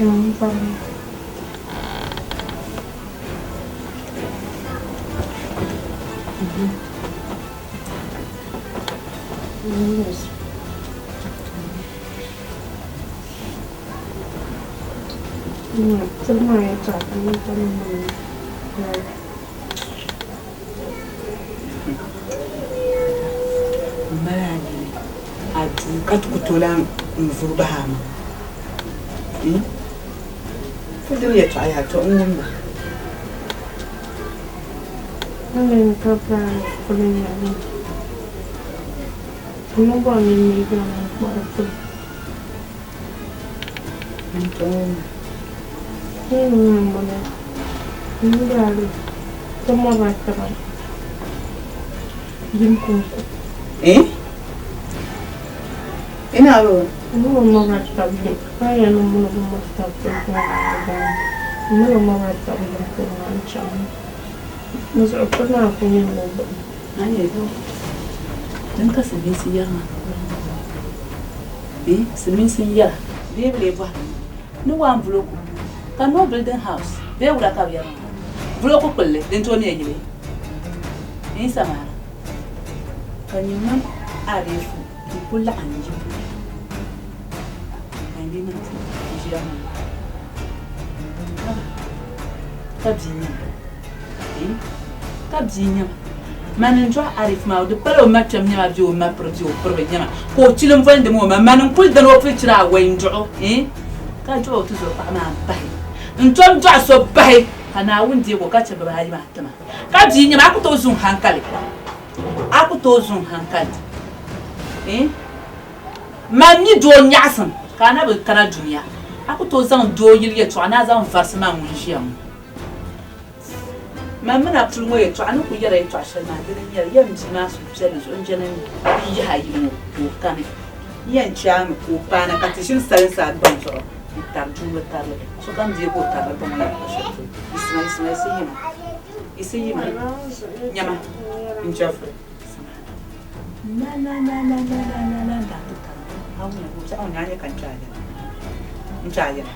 M mali a nini a duu ka ti ku tooi lahi n vuri bahi a maŋa. Ti dini yɛltɔɣa yaha to n wum ba. To n wum ba. Eh? Ina ro. Din ka silimiinsi yɛri maa. Eh, silimiinsi n-yɛra. Bee bɛ lee bɔhiri mi ni waan buloku ka no building house bee wula ka bɛ yɛri maa? Buloku kpulli din tooi me yili. Eh, Samara. Ka nyin mini Arifu n-ku laɣim yi ka n yi niŋ ti ʒiya ŋɔ ka bia nya ma eh ka bia nya ma mani n-dɔɣi Arif maa di pala o ma kpɛm nya ma bee o ma piri bee o piriba nya ma ka o chilim bolindi mi o ma mani n-kuli dani o puli chira awɔi n-dɔɣi o eh ka dɔɣi o tizɔpaɣa maa m-pahi n-tom dɔɣi so pahi ka Naawuni deegi o ka chɛ bibaayi maa ti ma. Ka bia nyama a ku tooi zuŋ hankali, a ku tooi zuŋ hankali. Eh? Man mi doo nyaɣisim ka a na bi kana dunia, a ku tooi zaŋ doo yili yɛtɔɣa ni a zaŋ varisi man ŋun ʒiya ŋɔ. Man mi na puli ŋɔ yɛtɔɣa ni ku yɛra yɛtɔɣa shɛli maa dini n-nyɛli, yɛm bia maa suhupiɛlli zuɣu n-jɛni n-yihi a yili ŋɔ ka o kani. N yɛn chɛ a mi ka o paana ka ti ʒini salinsi a gbaŋ zuɣu n-tari duuma tarili. Sokam deegi o tarili gbaŋ ŋɔ yɛli shɛli polo. Yisima, yisima, yisi yima, yisi yima, nyama n-jɛvuri samaana. Na na na na na na na na n-daa ti tari a wumya ka o biɛɣu ŋɔ ni a nya ka n kpe a yɛla, n kpe a yɛla.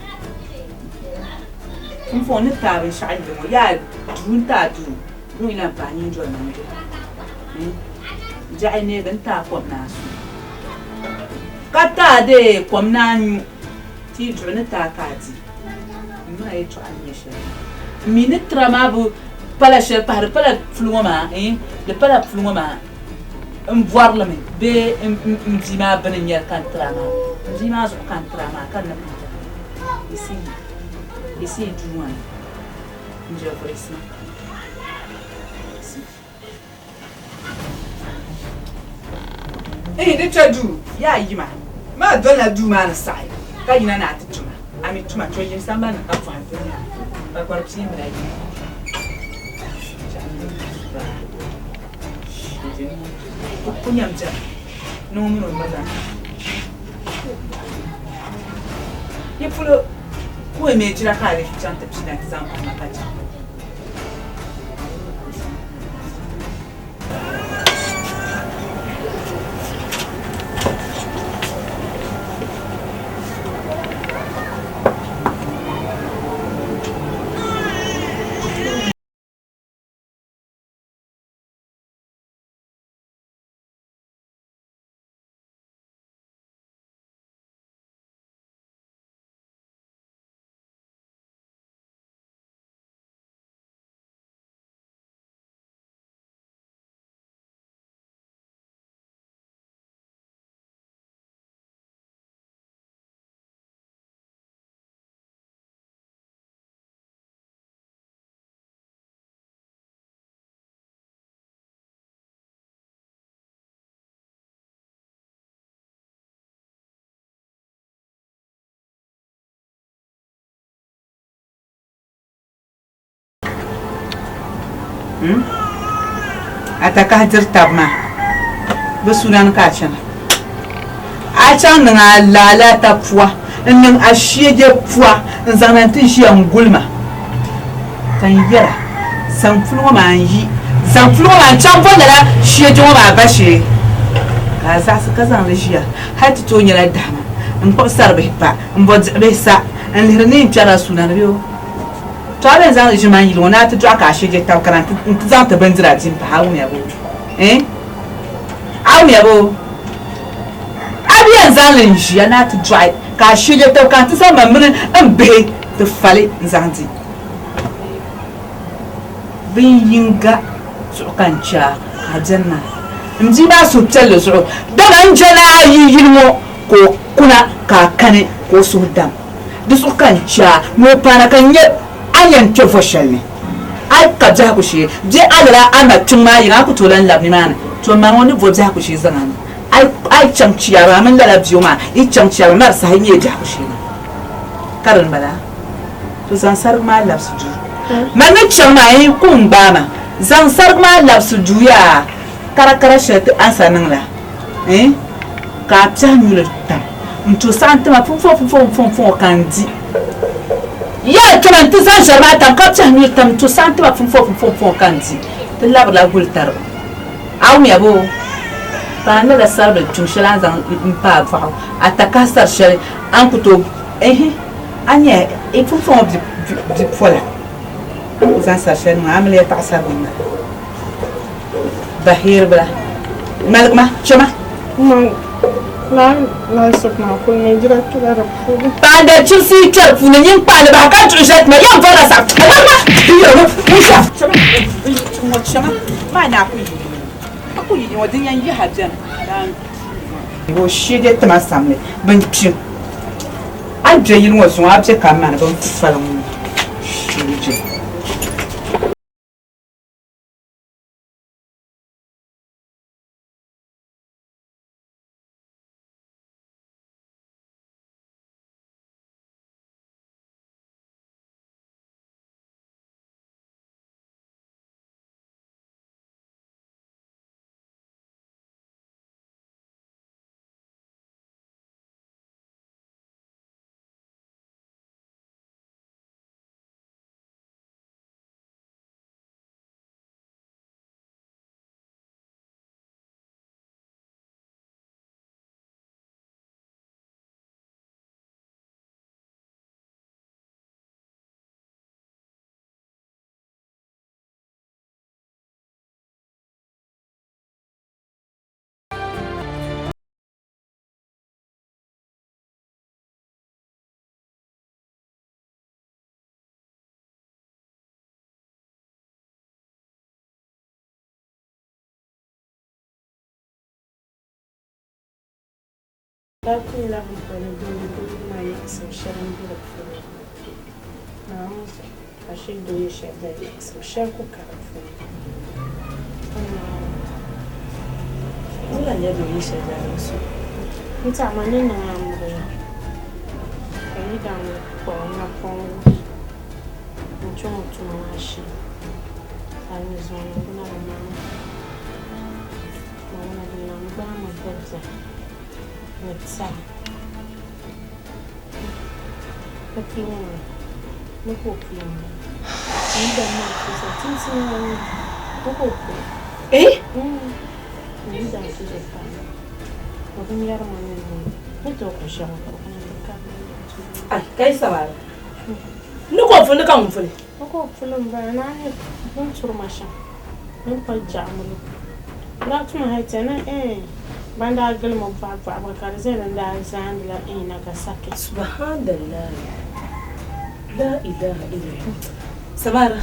Pumpɔŋɔ ni taai binshɛɣu yili ŋɔ yaa duu n-ti a duu ŋun yi lahi pahi nyin doli ma n-doli. Biɛɣu yi neegi n-ti a kom ni a su ka ti a dee kom ni a nyu. Ti yi duɣi ni ti a ka a di. M mina yɛtɔɣa ni nyɛ shɛli. M mi ni tira maa bi pala shɛli pahi, di pala puli ŋɔ maa, eh, di pala puli ŋɔ maa. M bɔri li mi bee m bia maa bini n-nyɛ li ka n tiri a maa. M bia maa zuɣu ka n tiri a maa ka n ni pun tiri a. Yiɣisi yi, yiɣisi yi duu ŋɔ ni. N jɛri vurisi maa. Yiɣisi. Ihi di kpe duu, yaa yima maa dolila duu maa ni saɣi ka yina ni a ti tuma. A mi tuma to yim sambani ni ka pɔhim ti nya kpakpari piimbila yi. Ku nyam jɛma ni ŋun mini o ma zaa. Yi polo ku mi jira ka a leei chaŋ ti pina ti zaŋ pahi ma ka chaŋ. Hmm? Atakahi diri taba maa bɛ sunani ka a chana. A chaŋ niŋ a laalaata pua n-niŋ a shieje pua n-zaŋ na nti ʒiya n-guli ma. Ka n yɛra, Zaŋ puli ŋɔ maa n-yi, zaŋ puli ŋɔ maa n-chaŋ bo lala shieje ŋɔ maa ba shee. Ka a zaɣisi ka zaŋ li ʒiya hal ti tooi nyɛla dahima n-kpuɣi saribihi pa m-bo diɣibihi sa n-lihiri ni n kpɛrila sunani bee o. To a bɛn zaŋ li ʒi man yili ŋɔ ni a ti dɔɣi ka a shee je tab kana nti zaŋ ti bindira di m-pahi a wumya boo? Eh? A wumya boo? A bi yɛn zaŋ li n-ʒiya ni a ti dɔɣi ka a shee je tab kana nti zaŋ ma mini m bihi ti fali n-zaŋ di. Bin yiŋga zuɣu ka n chɛ a ka a beni maa. M bia maa suhupiɛlli zuɣu, dama n je ni a yi yili ŋɔ ka o kuna ka a kani ka o suhu dam. Di zuɣu ka n chɛ a ni o paana ka n nya a ni yɛn kpe vo shɛli ni. A ka biɛhigu shee bee a lala a ma kpiŋ maa yiŋa, a ku tooi lan labi nimaani. To mani ŋɔ ni vo biɛhigu shee zaŋ a na. A yi chaŋ chiyaama, a mini lala bia ŋɔ maa yi chaŋ chiyaama, mari saha yi nyɛ biɛhigu shee maa. Ka dini bala? To zaŋ sarigi maa labisi duu. Mani ni chaŋ maa, yi ku n-gbaai ma. Zaŋ sarigi maa labisi duu yaa karakara shɛli ti ansa niŋ la. Eh, ka a piɛhi nyuli tam n-to saɣim ti ma pumpɔŋ pumpɔŋ pumpɔŋ ka n di. Yaa kpɛma nti zaŋ ʒiɛri maa tam ka piɛhi nyuli tam n-to saɣim ti ma pumpɔŋ pumpɔŋ pumpɔŋ ka n di. Ti labirila guli taribu. A wumya boo? Pa a lala saribil kpiŋ shɛli a ni zaŋ m-pa a bɔɣu, a takahi sari shɛli a ni ku tooi ehi a nya i pumpɔŋ bipola zaŋ sari shɛli niŋ a amiliya paɣasarili m-bala. Bahiiribila, ŋmaligima, chama. Paanda chirisi yi kpɛri puuni, nyin kpaai li bahi ka duɣi ʒɛli tima, yɛn bɔrila saɣim. Ŋmaligima, biyirimi, ŋun chama, ŋɔ chama maa ni a ku yi a ku yi ŋɔ din yɛn yihi a bɛni o shee tima samli bin kpi a ni bɛ yili ŋɔ zuŋɔ a bɛ ka mani bin faliŋ ŋɔ shee. Daa kuli la bɛ boli doo doo maa yiɣisim shɛli m-be di puuni. Naawuni zuɣu ka shee doo yi shɛli dali yiɣisim shɛli ku ka di puuni. Wula n-nyɛ doo yi shɛli dali n-su? N-ti a ma ni niŋ a m-bɔŋɔ ka yi daa ŋɔ kpuɣi napɔŋ wuhi n-chaŋ o tuma maa shee ka n ni zaŋ niŋgbuna bi maŋ ma ŋuna di lan gbaai ma dabiɛm ni tɛha. Ka pili ŋɔ maa ni ka o puli m-bala. Ka yi dam maa tusa tinsi ŋɔ ni ka o puli. Eh? Ai, kai samari. Ni ko funi ka ŋun fuli? Ni ka o fuli m-bala ni a nya bɛ ni turi ma shɛm mini pa jaɣimli. Daa tuma hali ti ni eh ban daa gili ma bɔɣi bɔɣi gba ka di zaya ni daa zaandila eh Nagasaki. Subhanallah. La ilaha illallah. Samara,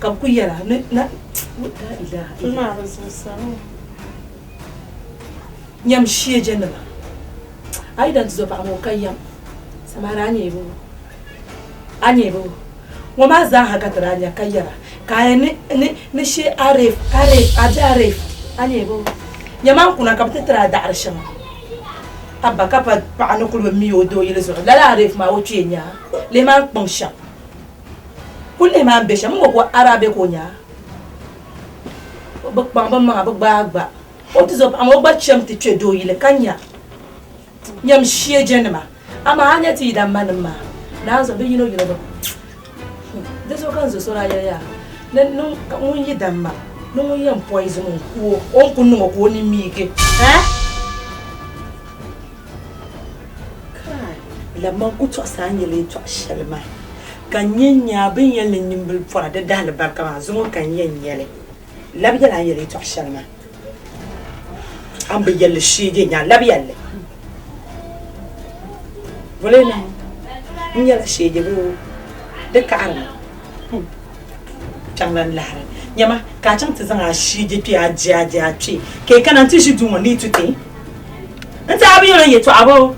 ka bɛ ku yɛla ni na la ilaha Puli maa bi zibisiri o. Nyam sheejanima. A yi dan ti zo paɣa ŋɔ ka yɛm. Samara a nyɛ bo? A nyɛ bo? Ŋɔ maa zaa ha ka ti daa nya ka yɛra ka a yɛn ni ni ni she Arif Arif a bi Arif a nyɛ bo? Nyama n kuna ka bɛ ti tiri a daɣiri shɛŋa. Abba ka pa paɣa ni kuli bi mi o doo yili zuɣu lala Arif maa o kpee nya lihi maa n kpaŋ shɛm. Kuli lihi maa n be shɛm n ŋɔ ka a daa be ka o nya bɛ kpaŋ bɛ maŋa bɛ gbaai gba. O tizɔpaɣa maa o gba cham ti kpe doo yili ka nya nyam sheejanima, amaa a nya ti yidanmanim maa naan zuɣu bɛ yino yino bi Di zuɣu ka n zo so daa yɛli yaa ni ŋun yi dan ma ni ŋun yɛn poison o n-ku o, o ni ku niŋ o ka o ni miigi. Kai, lamma n-ku tɔɣisi a ni yɛli yɛtɔɣ shɛli maa, ka n nya n-nya a bɛ ni yɛli ni nimbil pɔra di dahilibarika maa, zuŋɔ ka n yɛn nya li. Labi yɛli a ni yɛli yɛtɔɣ shɛli maa. A ni bi yɛli li shee je nya, labi yɛli li. Voli na n nyɛla shee je boo di kaɣarimi chaŋla n lahiri nyama ka a chaŋ ti zaŋ a shee je kpe a je a je a kpe ka yi kana n ti ʒi duu ŋɔ ni yi tu ti n ti a bi yɛli n yɛtɔɣa boo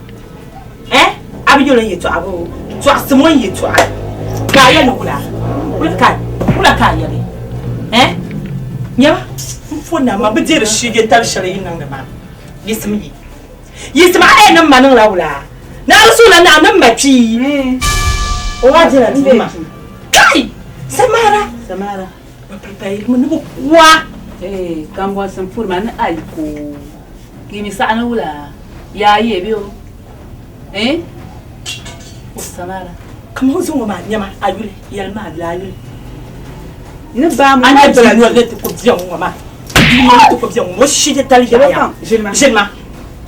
eh a bi yɛli n yɛtɔɣa boo tɔɣisim o n yɛtɔɣa ka a yɛli wula wula ka wula ka a yɛli eh nyama n fo na ma bi deeri shee je tali shɛli yi niŋdi maa yiɣisim yi Yiɣisim a yɛn niŋ ma niŋla wula? Naa di suhula naa niŋ ma kpii. O waa dila duu maa. Kai! Samara! Samara. Bɛ pili ni bɛ kua. Ee, kambɔnsi m-puri ma ni ayi ko. Ka yi mi saɣi ni wula? Yaa ye bɛ o? Ee? O Samara. Kaman o zaŋ o maa nyama a yuli, yɛli ma a yuli a yuli. Ni baa mu A ma nya bala bia noli ni ti ku biɛŋ ŋɔ maa. Bia noli ni ti ku biɛŋ ŋɔ o shije tali yaɣiya. Ʒini ma. Ʒini ma.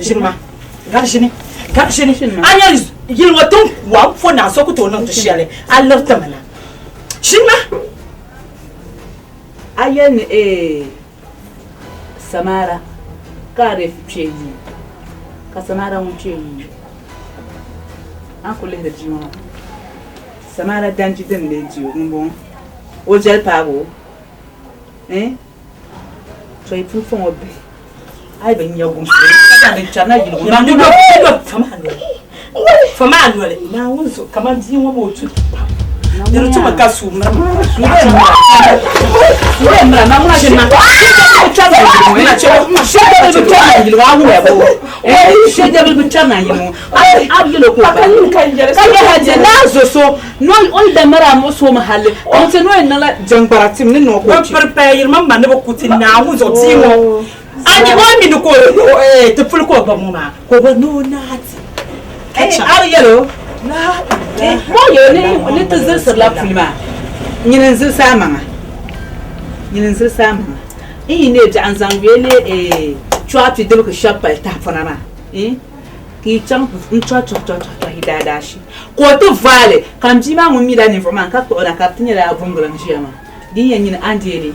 Ʒini ma. Gari ʒini. Gari ʒini. A nya yili ŋɔ tin kuwa m fo naa so ku tooi niŋ ti shɛli a liri ti mi na. Ʒini ma. A yɛli ni ee Samara ka a reef kpee n-nyɛ ka Samara ŋun kpee n-nyɛ a ni kuli lihiri bia ŋɔ maa Samara danji din lee di o m-bɔŋɔ o jɛli paagi o eh to yi pun fɔŋ o bihi a yi bi nya gumsi ka zaŋ din chɛrina yili ŋɔ maa Fama a noli Naawuni zuɣu kaman bia ŋɔ maa o tu pam di di tumi ka suu miri ma Piri ma ma ni bi ku ti Naawuni zuɣu bia ŋɔ a ni o mi ni ka o ti puli ka o gbubi ŋɔ maa ka o bɔri ni o naai ti ka chaŋ. A bi yɛl o o yɛl o ni ti zilisirila puli maa nyini n-zilisi a maŋa nyini n-zilisi a maŋa n yi neei biɛɣu n-zaŋ yuya leei chɔɣu dibigi shɛb pali tahapɔna maa ka yi chaŋ n-chɔhi chɔhi chɔhi chɔhi yi daadaashi ka o ti vaai li ka m bia maa ŋun mi la ninvuɣu maa ka kpuɣi o na ka di ti nyɛla vungiriŋ ʒiya maa din yɛn nyini a ni deei li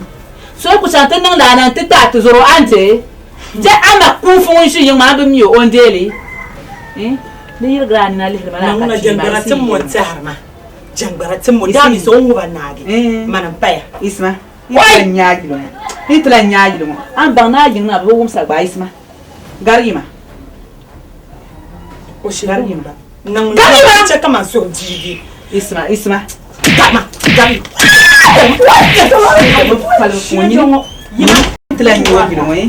So ku chaŋ ti niŋdi a na nti taai ti zɔr o a ni deei di a ma kuufu ŋun ʒi yiŋ maa a bi mi o o ni deei li. Di yirigiri a nina lihiri ma laa ka pii ma Jɛngbɛra yi tim mo n-tɛhiri ma. Jɛngbɛra tim mo daa mi so o ŋuba naagi mani m-paya. Isima, yi ti lan nya a yili ŋɔ, yi ti lan nya a yili ŋɔ, a ni baŋ ni a yiŋ maa bɛ bi wumsa gba, Isima, gari yi ma. O shiri Gari yi ma. Niŋ Gari yi ma! chɛ ka man suhu diigi. Isima, Isima. Gama, gari. Ti lan nya o yili ŋɔ, yi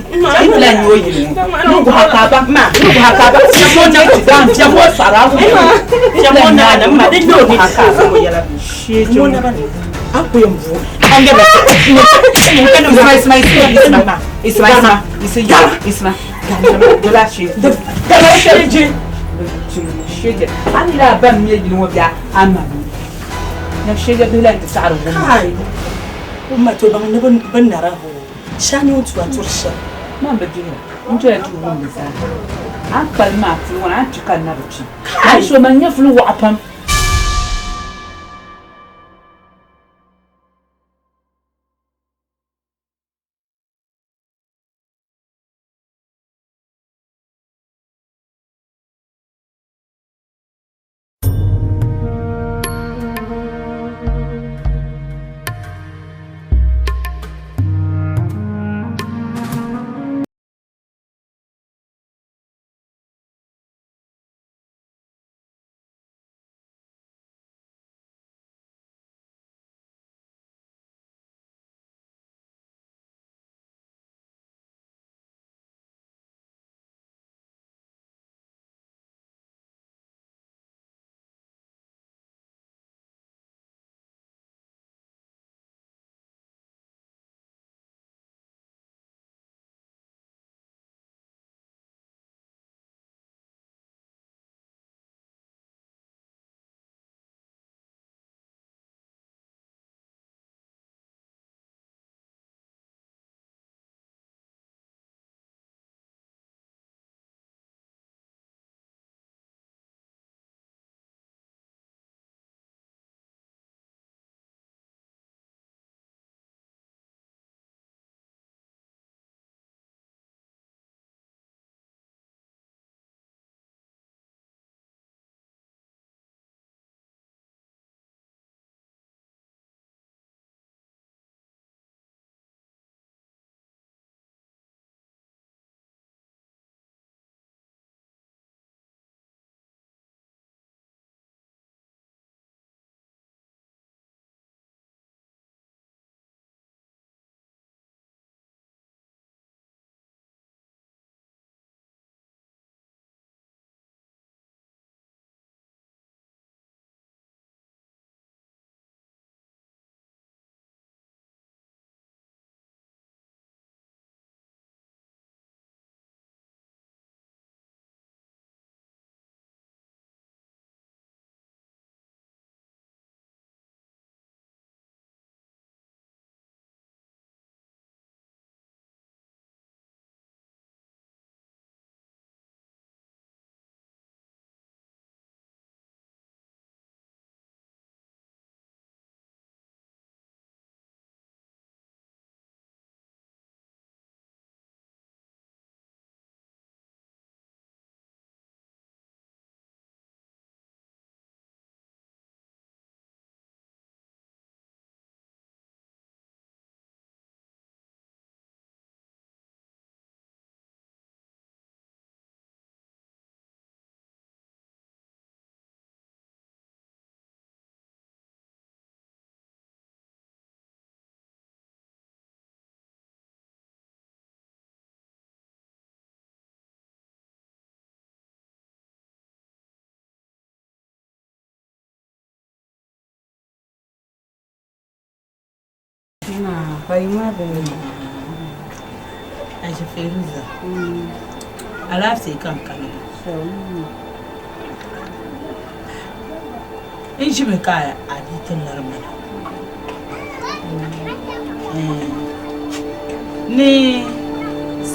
ti lan nya o yili ŋɔ. Ni guha ka ba, ni guha ka ba, fiɛm o na ti daan, fiɛm o sɔri a wuhi. Fiɛm o na na ma, di nyɛ o ni guha ka ba. Fiɛm o na ba ni. A ku yɛn bu. A nyɛ ba. Isima, Isima, Isima, Isima, Isima, Isima, Isima. Dala shee. Dala shee ji. Shee A ni daa ban mi yili ŋɔ bɛ a ma mi. Nyam shee bihi lan ti saɣiri wum. Kai. O ma to baŋ ni bɛ nara ho. Shɛhi ni o ni tu a turi shɛm. Man bi dihira, n doya duu wumdi zaa. A ni kpalim maa puli ŋɔ ni a ni kpi ka n na bi kpi. A yi so man nya vuli waɣa pam. Aisha Feruza. Alaafee ka n kana. N ʒimi ka a bi ti lari ma na. Ni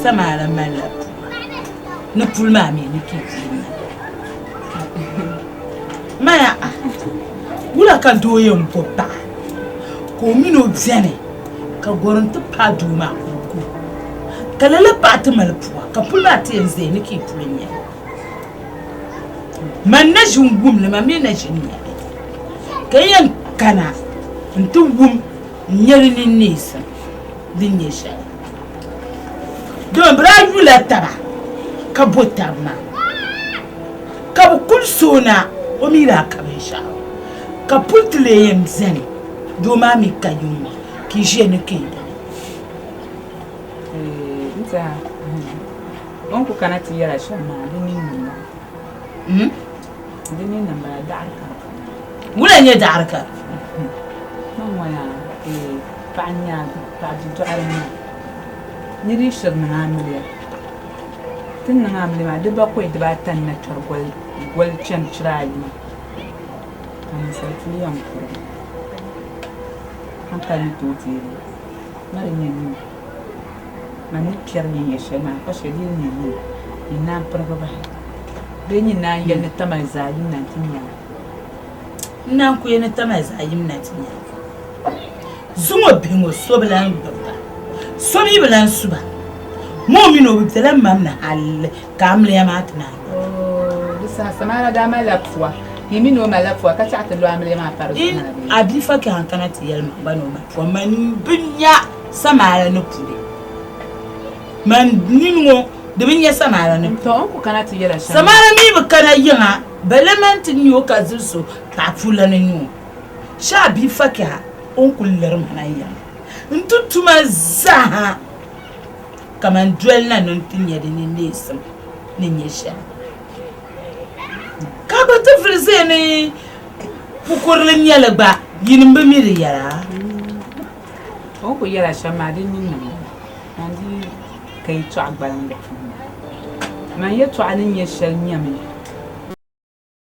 samaala malila pua. Ni puli maa mi ni kii puli maa. Maya a wula ka doo yɛn bo paɣa ka o mini o beni ka gɔrim ti paai doo maa ka o ku ka lala paɣa ti mali pua ka puli maa ti yɛn zaya ni ka yi puli n-nyɛ li. Man na ʒi n-wum li, man mi na ʒi n-nya li ka yi yɛn kana nti wum n-nya di ninneesim din nyɛ shɛli. Domi bɛ daa yula taba ka bo taba maa ka bɛ kuli sooi na o mi daa ka binshɛɣu ka puli ti lee yɛn beni doo maa mi ka yiŋ ŋɔ ka yi ʒiya ni ka yi dini. N tɛha o ni kuli kana ti yɛla shɛm maa di ninni m-bala. Di ninni m-bala daɣiri ka di kana. Wula n-nyɛ daɣiri ka di? Man ŋɔ yaa paɣa n-nyɛ a paɣa bidɔɣiri n-nyɛ a. Nir yi shiri niŋ amiliya, ti ni niŋ amiliya maa di bakɔi dibaata n-na kpɛri goli chani chira ayi maa ka ninsal puli yɛn kurigi. Hankali ni tooi deei li. Ma di nyɛ nuu. Man ni kpɛri nyin ya shɛli maa, pa shɛli di ni nyɛ nyin, nyin naan pirigi bahi. Bee nyin naan yɛli ni Tamale zaa yim na nti nya a? N naan ku yɛli ni Tamale zaa yim na ti nya a. Zuŋɔ bihi ŋɔ so bi lan gbibi ba, so mi bi lan su ba. Ŋɔ min o bi bela mam ni hal ka amiliya maa ti naan gbibi. Oo, di saha Samara daa malila pua. Yi mi ni o malila pua ka chaɣ ti lo amiliya maa pa di zuɣu maa bee? A bia Fakiha n-kana ti yɛli ma gba ni o mali pua. Man bi nya Samara ni puli. Man nini ŋɔ di bi nya Samara ni puli. Tɔ, n ku kana ti yɛl a shɛm. Samara mi bi kana yiŋa, bale man ti nya o ka zibis o paɣa pulani n-nyɛ o. Shee a bia Fakiha o ni kuli liri ma na yiŋa nti tuma zaaha ka man doli na ni n ti nya di ninneesim ni nyɛ shɛli. Ka gba ti vuli zaya ni pukurili n-nyɛ li gba, yinim bi mi di yɛla? O ni kuli yɛl a shɛm maa, di ni niŋ ba. Man di ka yɛtɔɣa gbaliŋ di puuni. Man yɛtɔɣa ni nyɛ shɛli nyami.